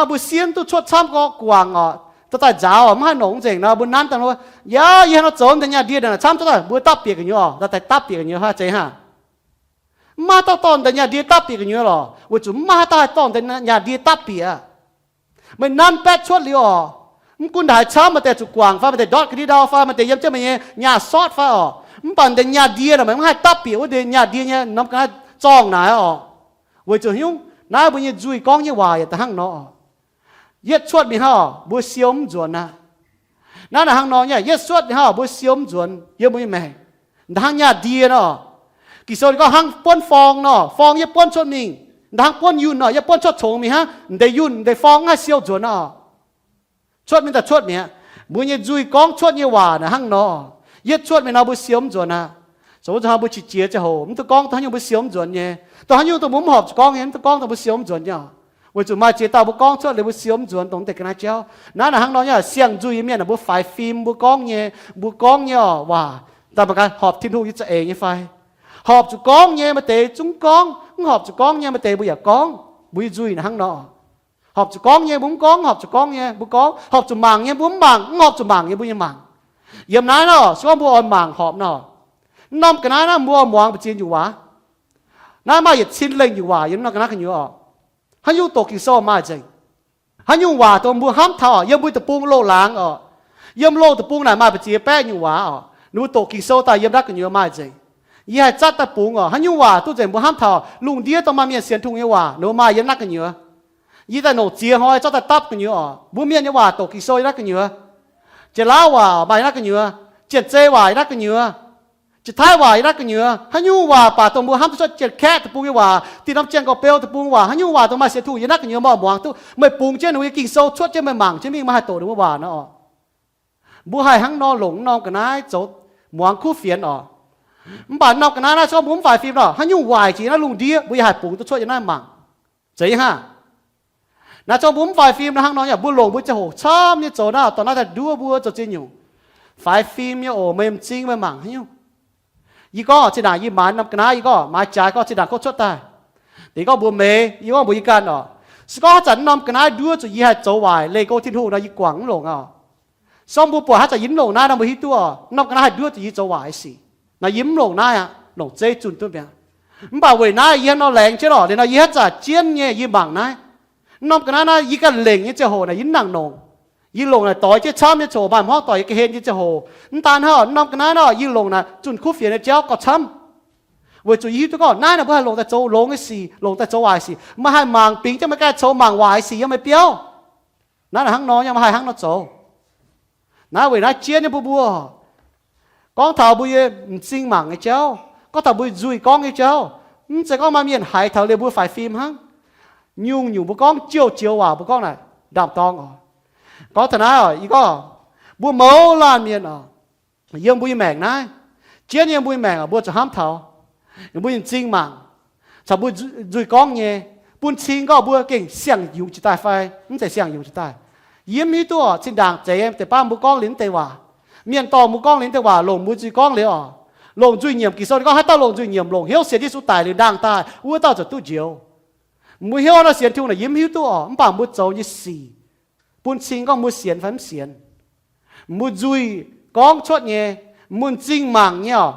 Mbuo sienv duqv cuotv camv gorqv guangc oc, dorh daaih nzaaux oc, mv haih nongc nzengc nor mbuo nanv daaih, yaac yie hnangv nor zoux deix nyaah ndie naaic camv cuotv daaih, mbuo dapv bieqc gu'nyuoz oc, dorh daaih dapv bieqc gu'nyuoz haaix zeiz hnangv. Mv maaih dauh dorh deix nyaah ndie dapv bieqc gu'nyuoz lorqc, weic zuqc mv maaih haaix dauh dorh deix nyaah ndie dapv bieqc. Meih nanv baetv cuotv liuz oc, mv gunv haaix camv, maaih deix zuqc guangc fai maaih deix ndortv ga'ndiev ndau fai maaih deix yiem jienv meih nyei nyaah sortv fai oc, mv baac deix nyaah ndie naaic meih mv haih dapv bieqc wuov deix nyaah ndie nyei norm ga'naaiv zorngh naaic oc. Weic zuqc nyungc naaiv mbuo nyei nzuih gorngv nyei waac yaac da'hnangv nor oc. Yietv cuotv mingh hnangv oc, mbuo siou mv nzuonx aqv. Naaiv naaic hnangv nor nyei, yietv cuotv ninh hnangv mbuo siou mv nzuonx yiem mbuo nyei maengc. Hnangv nyaah ndie nor, Ging-Sou ninh gorngv hnangv buonv forng nor, forng yietv buonv cuotv mingh, hnangv buonv yunh nor, yietv buonv cuotv congx mingh hnangv, deix yunh deix forng mv haih siou nzuonx nor. Cuotv mingh daaih cuotv mi'aqv. Mbuo nyei nzuih gorngv cuotv nyei waac naaic hnangv nor, yietv cuotv mingh nor mbuo siou mv nzuonx aqv. Zoux wuov zanc mbuo qiex jiez ziangh hoc mv duqv gorngv dongh haaix nyungc mbuo siou mv nzuonx nyei, dongh haaix nyungc dongh mbuo mv horpc zuqc gorngv nyei mv duqv gorngv dongh mbuo siou mv nzuonx nyei. Weic zuqc maaih ziex dauh mbuo gorngv cuotv liuz mbuo siou mv nzuonx dongh deix ga'naaiv jauv. Naaiv naaic hnangv nor nyei, siang-nzuih nyei mienh naaic mbuo faix fim mbuo gorngv nyei, mbuo gorngv nyei oc waac, daaih mangc gaax horpc Tin-Hungh nyei za'eix nyei fai. Horpc zuqc gorngv nyei maaih deix zungv gorngv, mv horpc zuqc gorngv nyei maaih deix mbuo yaac gorngv. Mbuo nyei nzuih naaic hnangv nor. Horpc zuqc gorngv nyei mbuo mv gorngv, horpc zuqc gorngv nyei mbuo gorngv, horpc zuqc mangc nyei mbuo mv mangc, mv horpc zuqc mangc nyei mbuo nyei mangc. Yiem naaiv nor, se gorngv mbuo oix mangc horpc nor, mv norm ga'naaiv naaiv mbuo muangx mbu'ziex nyungc waac. Naaiv maaih yietc cin lengh nyungc waac yiem norm ga'naaiv gu'nyuoz oc. Haaix nyungc doqc Ging-Sou maaih nzengc. Haaix nyungc waac dongh mbuo hnamv taux oc, yiem mbuo deic-bung loz-laangz oc, yiem loz deic-bung naaic maaih mbu'ziex baeqv nyungc waac oc, ninh mbuo doqc Ging-Sou daaih yiem naaiv gu'nyuoz maaih nzengc. Yie haih zatv daaih bungx oc, haaix nyungc waac duqv nzengc mbuo hnamv taux lungh ndiev dongh maaih mienh sienx Tin-Hungh nyei waac ninh mbuo maaih yiem naaiv gu'nyuoz. Yie daaih longc ziex hnoi zorqv daaih dapv gu'nyuoz oc, mbuo mienh nyei waac doqc Ging-Sou yiem naaiv gu'nyuoz. Janx-Laauv waac maaih yiem naaiv gu'nyuoz, Janx-Zei waac yiem naaiv gu'nyuoz, Janx-Taiv waac yiem naaiv gu'nyuoz. Haaix nyungc waac baac dongh mbuo hnamv duqv cuotv Janx-Kaeqv deic-bung nyei waac, Tin-Norm Janx-Gorx-Beu deic-bung waac, haaix nyungc waac dongh maaih sienx Tin-Hungh yiem naaiv gu'nyuoz, meih oix muangx duqv, meih bungx jienv ninh mbuo nyei Ging-Sou cuotv jienv meih mangc jienv mingh, meih haih doqc ninh mbuo waac nor oc. Mbuo haih hnangv nor longc norm ga'naaiv zoux muangx kuv fienx oc. Mv baac norm ga'naaiv naaiv se gorngv mbuo mv faix fim nor, haaix nyungc waaic jiex naaiv lungh ndiev mbuo yaac haih bungx duqv cuotv yiem naaiv mangc. Zeiz hnangv. Naaiv se gorngv mbuo mv faix fim naaiv hnangv nor, yaac mbuo longc mbuo ziangh hoc camv nyei zoux naaiv, dorh naaiv daaih nduov mbuo zoux ziex nyungc. Faix fim nyei oc, meih m'zing meih mangc haaix nyungc. Yie gorngv zinh ndaangc yie maaiz norm ga'naaiv, yie gorngv maaiz jaaix gorngv zinh ndaangc gorngv cuotv daaih. Deix gorngv mbuox meih, yie gorngv mbuox yie ganh oc. Se gorngv haaix zanc norm ga'naaiv nduov zuqc yie haih zoux waaic leih go Tin-Hungh nor, yie guangc mv longc oc. Se gorngv mbuo buatc haaix zanc yie mv longc naaiv nor, mbuo hiuv duqv oc, norm ga'naaiv haih nduov zuqc yie zoux waaic sic. Nor yie mv longc naaiv aqv, longc zeiv zunh duqv mi'aqv. Mv baac weic naaiv yie hnangv nor laengz jienv oc, liuz nor yie haaix zanc jienv nyei yie mangc naaiv. Norm ga'naaiv naaiv yie ganh lengc nyei ziangh hoc naaic yie mv nangc longc. Yie longc naaic doix jienv camv nyei ziangh hoc, maaih hmuangv doic yie ga'hlen nyei ziangh hoc. Mv daan hnangv, norm ga'naaiv naaic yie longc naaic zunh kuv fienx nyei jauv gauh camv. Weic zuqc yie hiuv duqv gorngv naaiv naaic mbuo haih longc daaih zoux longx nyei sic, longc daaih zoux waaic sic. Meih haih mangc bingx jienv meih ganh zoux mangc waaic sic yiem meih biauv. Naaiv naaic hnangv nor nyei, meih haih hnangv nor zoux. Naaiv weic naaiv jienv nyei mbuo mbuo gorngv taux mbuo nyei m'zing mangc nyei jauv, gorngv taux mbuo nzuih gorngv nyei jauv, mv zeiz gorngv maaih mienh haiz taux liuz mbuo faix fim hnangv. Nyungc-nyungc mbuo gorngv jouh joux waac mbuo gorngv naaic ndaam-dorng oc. Gorngv taux naaiv oc, yie gorngv mbuo mouz laanh mienh oc, yiem mbuo nyei maengc naaiv, jienv yiem mbuo nyei maengc oc, mbuo zuqc hnamv taux mbuo nyei m'zing mangc caux mbuo nzuih gorngv nyei, bun cing gorngv mbuo gengh siang-yungz jiex daaih fai mv zeiz siang-yungz jiex daaih. Yie mv hiuv duqv oc, zinh ndaangc zeiz deix baav mbuo gorngv liuz mv deix waac, mienh dorh mbuo gorngv liuz mv deix waac longc mbuo nzuih gorngv liuz oc, longc nzuih nyiemc. Ging-Sou ninh gorngv haaix dauh longc nzuih nyiemc, longc hnyouv sienx Yesu daic liuz ndaangh daaih, wuov dauh ziouc duqv njoux. Mbuo hnyouv nor sienx Tin-Hungh naaic yie mv hiuv duqv oc, mv baac mbuo zoux nyei sic bun cing gorngv mbuo sienx fai mv sienx. Mbuo nzuih gorngv cuotv nyei, mbuo m'zing mangc nyei oc,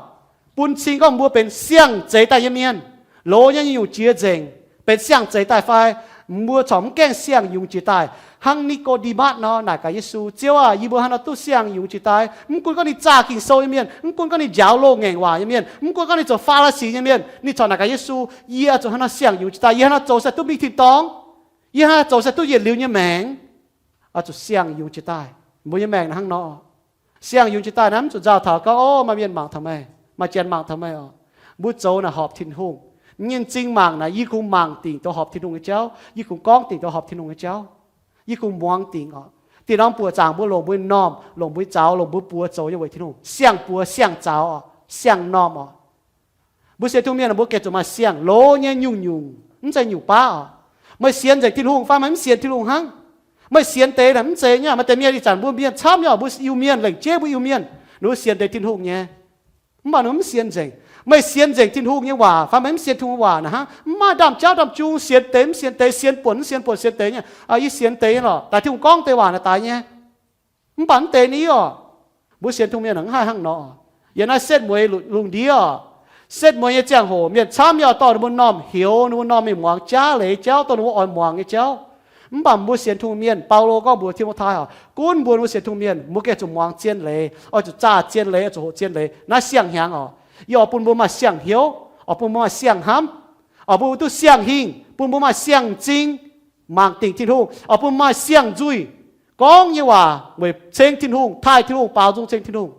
bun cing gorngv mbuo benx siang-zeix daaih nyei mienh, loz nyei nyungc-nyungc jiex nzengc, benx siang-zeix daaih fai mbuo corc mv gaengh siang-yungz jiex daaih. Hnangv Ni^ko^nde^matv nor naaic gaax Yesu, Ziouv aah! Yie mbuo hnangv nor duqv siang-yungz jiex daaih? Mv gunv gorngv ninh zaah Ging-Sou nyei mienh, mv gunv gorngv ninh njaaux loz-ngaengc waac nyei mienh, mv gunv gorngv ninh zoux Faa^li^si nyei mienh, ninh corc naaic gaax Yesu, Yie oix zuqc hnangv nor siang-yungz jiex daaih. Yie hnangv nor zoux se duqv mingh tin-dorngh. Yie hnangv nor zoux se duqv yietc liuz nyei maengc. Oix zuqc siang-yungz jiex daaih. Mbuo nyei maengc hnangv nor. Siang-yungz jiex daaih naaiv mv zuqc nzauh taux gorngv, O, maaih mienh mangc taux meih, maaih janx mangc taux meih oc. Mbuo zoux naaic horpc Tin-Hungh nyei m'zing mangc naaic, yie kungx mangc dingc douz horpc Tin-Hungh nyei jauv, yie kungx gorngv dingc douz horpc Tin-Hungh nyei jauv, yie kungx muangx dingc oc. Dieh norm buoqc zaangc mbuo longc mbuo nyei normh, longc mbuo nyei zaux, longc mbuo buoz zoux nyei weic Tin-Hungh siang-buoz siang-zaux oc, siang-normh oc. Mbuo sienx Tin-Hungh mienh mbuo gengh zuqc maaih siang-loz nyei nyungc-nyungc, mv zeiz nyungc baav oc. Meih sienx nzengc Tin-Hungh fai meih mv sienx Tin-Hungh hnangv? Meih sienx deix naaic mv zeiz nyei. Maaih deix mienh ih zanc mbuo mienh camv nyei oc, mbuo Iu-Mienh, lengc jeiv mbuo Iu-Mienh, ninh mbuo sienx deix Tin-Hungh nyei, mv baac ninh mbuo mv sienx nzengc. Meih sienx nzengc Tin-Hungh nyei waac fai meih mv sienx Tin-Hungh waac naaic hnangv? Mv maaih ndaamv-jauv ndaamv-jung, sienx deix mv sienx deix, sienx buonc mv sienx buonc, sienx deix nyei, yie sienx deix nyei lorqc, daaih Tin-Hungh gorngv deix waac naaic daaih nyei. Mv baac mv deix ni oc. Mbuo sienx Tin-Hungh mienh mv haih hnangv nor. Yiem naaiv setv mueiz lungh ndiev oc, setv mueiz nyei ziangh hoc mienh camv nyei oc, dorh ninh mbuo normh hioux, ninh mbuo normh mingh muangx jaav leiz jauv, dorh ninh mbuo oix muangx nyei jauv. Mv baac mbuo sienx Tin-Hungh mienh, Baulo gorngv mbuox Ti^mo^tai oc, gunv mbuo, mbuo sienx Tin-Hungh mienh mbuo gengh zuqc muangx zien leiz, oix zuqc zaah zien leiz, oix zuqc hoqc zien leiz. Naaiv siang-hnyangx oc. Yie oix bun mbuo maaih siang-hnyouv, oix bun mbuo maaih siang-hnamv, oix bun mbuo duqv siang-hingh, bun mbuo maaih siang-m'zing mangc dingc Tin-Hungh, oix bun mbuo maaih siang-nzuih Gorngv nyei waac weic ceng Tin-Hungh, taaih Tin-Hungh, baaux nzung ceng Tin-Hungh,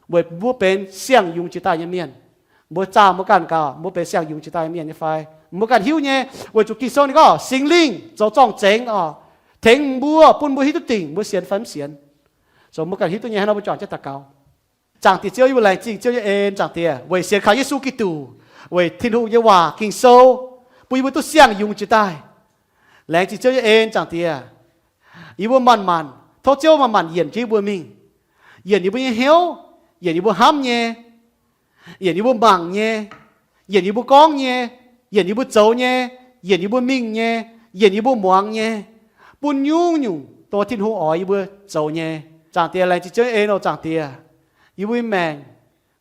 weic mbuo benx siang-yungz jiex daaih nyei mienh. Mbuo zaah mbuo ganh gaax, mbuo benx siang-yungz jiex daaih nyei mienh nyei fai? Mbuo ganh hiuv nyei, weic zuqc Ging-Sou ninh gorngv Singx Lingh zoux zorng-zengx oc, tengx mbuo, bun mbuo hiuv duqv dingc mbuo sienx fai mv sienx. Zoux mbuo ganh hiuv duqv nyei. Hnangv nor mbuo juangc jienv daux gaux. Zaangc Diex Ziouv, yie mbuo laengz zingh Ziouv nyei en, Zaangc Diex, weic sienx kaux Yesu Giduc, weic Tin-Hungh nyei waac Ging-Sou, bun yie mbuo duqv siang-yungz jiex daaih. Laengz zingh Ziouv nyei en, Zaangc Diex. Yie mbuo manc-manc, tov Ziouv manc-manc yienc jienv yie mbuo mingh, yienc yie mbuo nyei hnyouv, yienc yie mbuo hnamv nyei, yienc yie mbuo mangc nyei, yienc yie mbuo gorngv nyei, yienc yie mbuo zoux nyei, yienc yie mbuo mingh nyei, yienc yie mbuo muangx nyei, bun nyungc-nyungc dongh Tin-Hungh oix yie mbuo zoux nyei. Zaangc Diex, laengz zingh Ziouv nyei en oc, Zaangc Diex. Yie mbuo nyei maengc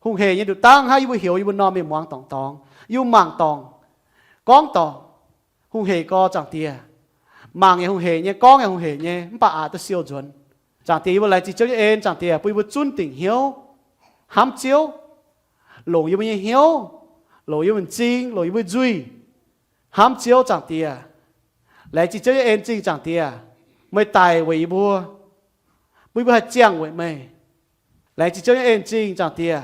hungh heic nyei nduqc dangv hnangv yie mbuo heuc yie mbuo norm mienh muangx dorngc dorngx, yie mbuo mangc dorngc, gorngv dorngc, hungh heic gorx, Zaangc Diex. Mangc yaac hungh heic nyei, gorngv yaac hungh heic nyei, mv baac aqc duqv siou nzuonx. Zaangc Diex, yie mbuo laengz zingh Ziouv nyei en, Zaangc Diex, bun yie mbuo zunv dingc hnyouv, hnamv Ziouv, longc yie mbuo nyei hnyouv, longc yie mbuo nyei m'zing, longc yie mbuo nyei nzuih, hnamv Ziouv, Zaangc Diex. Laengz zingh Ziouv nyei en zingh, Zaangc Diex. Meih daic weic yie mbuo, bun yie mbuo haih ziangh weic meih. Laengz zingh Ziouv nyei en zingh, Zaangc Diex.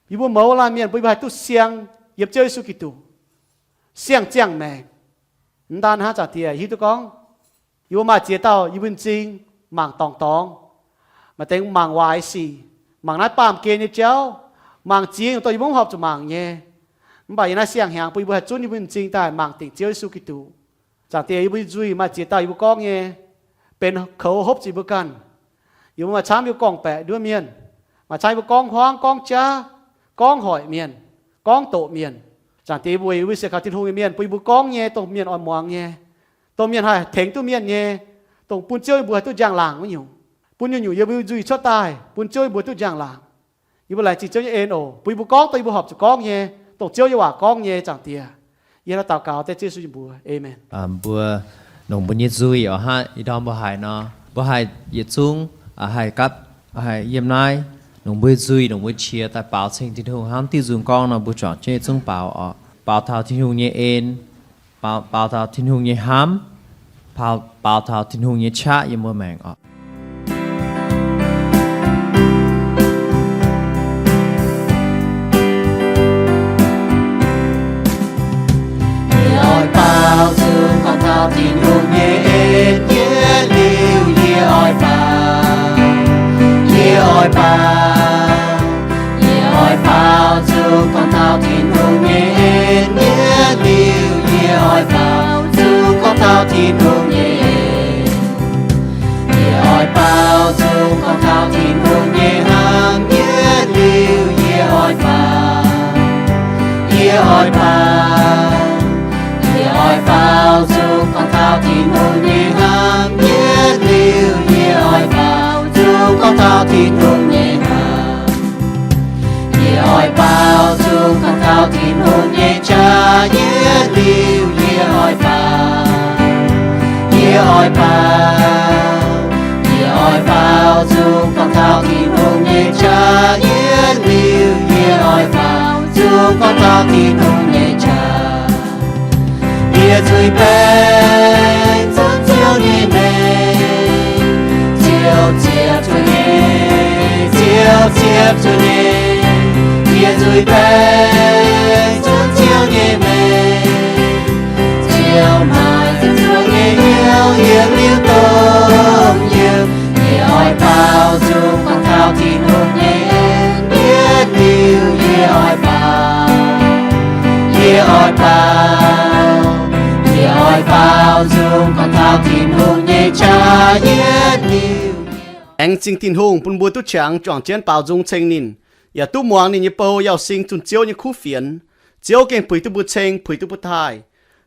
Yie mbuo mouz laanh mienh bun yie mbuo haih duqv siang yiem Ziouv Yesu Giduc, siang ziangh maengc. Mv daan hnangv, Zaangc Diex, hiuv duqv gorngv yie mbuo maaih ziex dauh yie mbuo nyei m'zing mangc dorngc dorngx, maaih deix mangc waaic sic, mangc naaiv baamh gen nyei jauv, mangc ziex nyungc dongh yie mbuo mv horpc zuqc mangc nyei. Mv baac yiem naaiv siang-hnyangx bun yie mbuo haih zunv yie mbuo nyei m'zing daaih mangc dingc Ziouv Yesu Giduc. Zaangc Diex, yie mbuo nyei nzuih maaih ziex dauh yie mbuo gorngv nyei, benx koux hopv zuqc yie mbuo ganh. Yie mbuo maaih camv yie mbuo gorngv-baeqc nduov mienh, maaih camv yie mbuo gorngv huaangv, gorngv jaav, gorngv hoic mienh, gorngv doqc mienh. Zaangc Diex, weic yie mbuo sienx kaux Tin-Hungh nyei mienh, bun yie mbuo gorngv nyei dongh mienh oix muangx nyei, dongh mienh haih tengx duqv mienh nyei, dongh bun Ziouv yie mbuo haih duqv njang-laangc wuov nyungc, bun nyungc-nyungc yiem mbuo nyei nzuih cuotv daaih bun Ziouv yie mbuo duqv njang-laangc. Yie mbuo laengz zingh Ziouv nyei en oc, bun yie mbuo gorngv dongh yie mbuo horpc zuqc gorngv nyei, dongh Ziouv nyei waac gorngv nyei, Zaangc Diex. Yie hnangv naaiv daux gaux dengv Ziouv Yesu nyei mbuox. Aamen. Mbuo longc mbuo nyei nzuih oc, hnangv ih ndorm mbuo haiz nor, mbuo haih yietc zungv haih gapv, haih yiem naaiv longc mbuo nyei nzuih, longc mbuo nyei qiex daaih baaux ceng Tin-Hungh hnangv diuh nzung gorngv nor, mbuo juangc jienv yietc zungv baaux oc. Baaux taux Tin-Hungh nyei en, baaux, baaux taux Tin-Hungh nyei hnamv, baaux, baaux taux Tin-Hungh nyei qaqv yiem mbuo maengc oc. Yie oix baaux nzung gorngv taux Tin-Hungh nyei en yietc liuz, yie oix baaux, yie oix baaux, yie oix baaux nzung gorngv taux Tin-Hungh nyei en yietc liuz, yie oix baaux nzung gorngv taux Tin-Hungh nyei en. Yie oix baaux nzung gorngv taux Tin-Hungh nyei hnamv yietc liuz, yie oix baaux, yie oix baaux, yie oix baaux nzung gorngv taux Tin-Hungh nyei hnamv yietc liuz, yie oix baaux nzung gorngv taux Tin-Hungh nyei hnamv. Yie oix baaux nzung gorngv taux Tin-Hungh nyei qaqv yietc liuz, yie oix baaux, yie oix baaux, yie oix baaux nzung gorngv taux Tin-Hungh nyei qaqv yietc liuz, yie oix baaux nzung gorngv taux Tin-Hungh nyei qaqv. Yie zuiz-baengc zunv Ziouv nyei mengh, Ziouv ziepc zuoqv nyei, Ziouv ziepc zuoqv nyei. Yie zuiz-baengc zunv Ziouv nyei mengh, Ziouv maaih ziepc zuoqv nyei hnyouv yiem liuz domh yiem. Yie oix baaux nzung gorngv taux Tin-Hungh nyei en yietc liuz, yie oix baaux, yie oix baaux, yie oix baaux nzung gorngv taux Tin-Hungh nyei qaqv yietc liuz. Laengz zingh Tin-Hungh bun mbuo duqv qangx juangc jienv baaux nzung ceng ninh, yaac duqv muangx ninh nyei bou yauh sing zunh Ziouv nyei kuv fienx. Ziouv gengh puix duqv mbuo ceng, puix duqv mbuo taaih.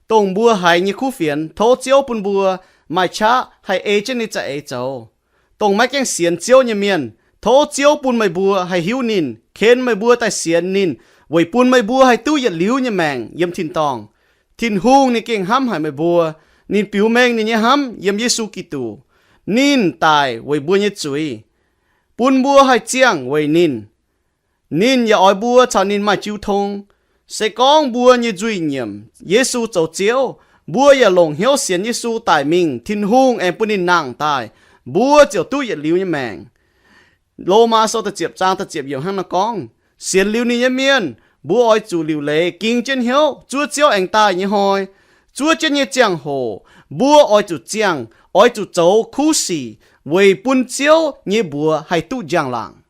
Dongh mbuo haiz nyei kuv fienx, tov Ziouv bun mbuo maaih qaqv haih ei jienv ninh za'eix zoux. Dongh maiv gaengh sienx Ziouv nyei mienh, tov Ziouv bun meih mbuo haih hiuv ninh, ken meih mbuo daaih sienx ninh, weic bun meih mbuo haih duqv yietc liuz nyei maengc yiem tin-dorngh. Tin-Hungh ninh gengh hnamv haic meih mbuo. Ninh biux mengh ninh nyei hnamv yiem Yesu Giduc. Ninh daic weic mbuo nyei zuiz, bun mbuo haih ziangh weic ninh. Ninh yaac oix mbuo caux ninh maaih jiu tong. Se gorngv mbuo nyei nzuih nyiemc Yesu zoux Ziouv, mbuo yaac longc hnyouv sienx Yesu daic mingh, Tin-Hungh aengx bun ninh nangh daaih. mbuo ziouc duqv yietc liuz nyei maengc. Lomaa Sou da'ziepc zaang da'ziepc yiemc hnangv naaiv gorngv, sienx liuz ninh nyei mienh, mbuo oix zuqc liuc leiz ging jienv hnyouv zuov Ziouv aengx daaih nyei hnoi. Zuov jienv nyei ziangh hoc mbuo oix zuqc ziangh, oix zuqc zoux kuv sic weic bun Ziouv nyei mbuox haih duqv njang-laangc.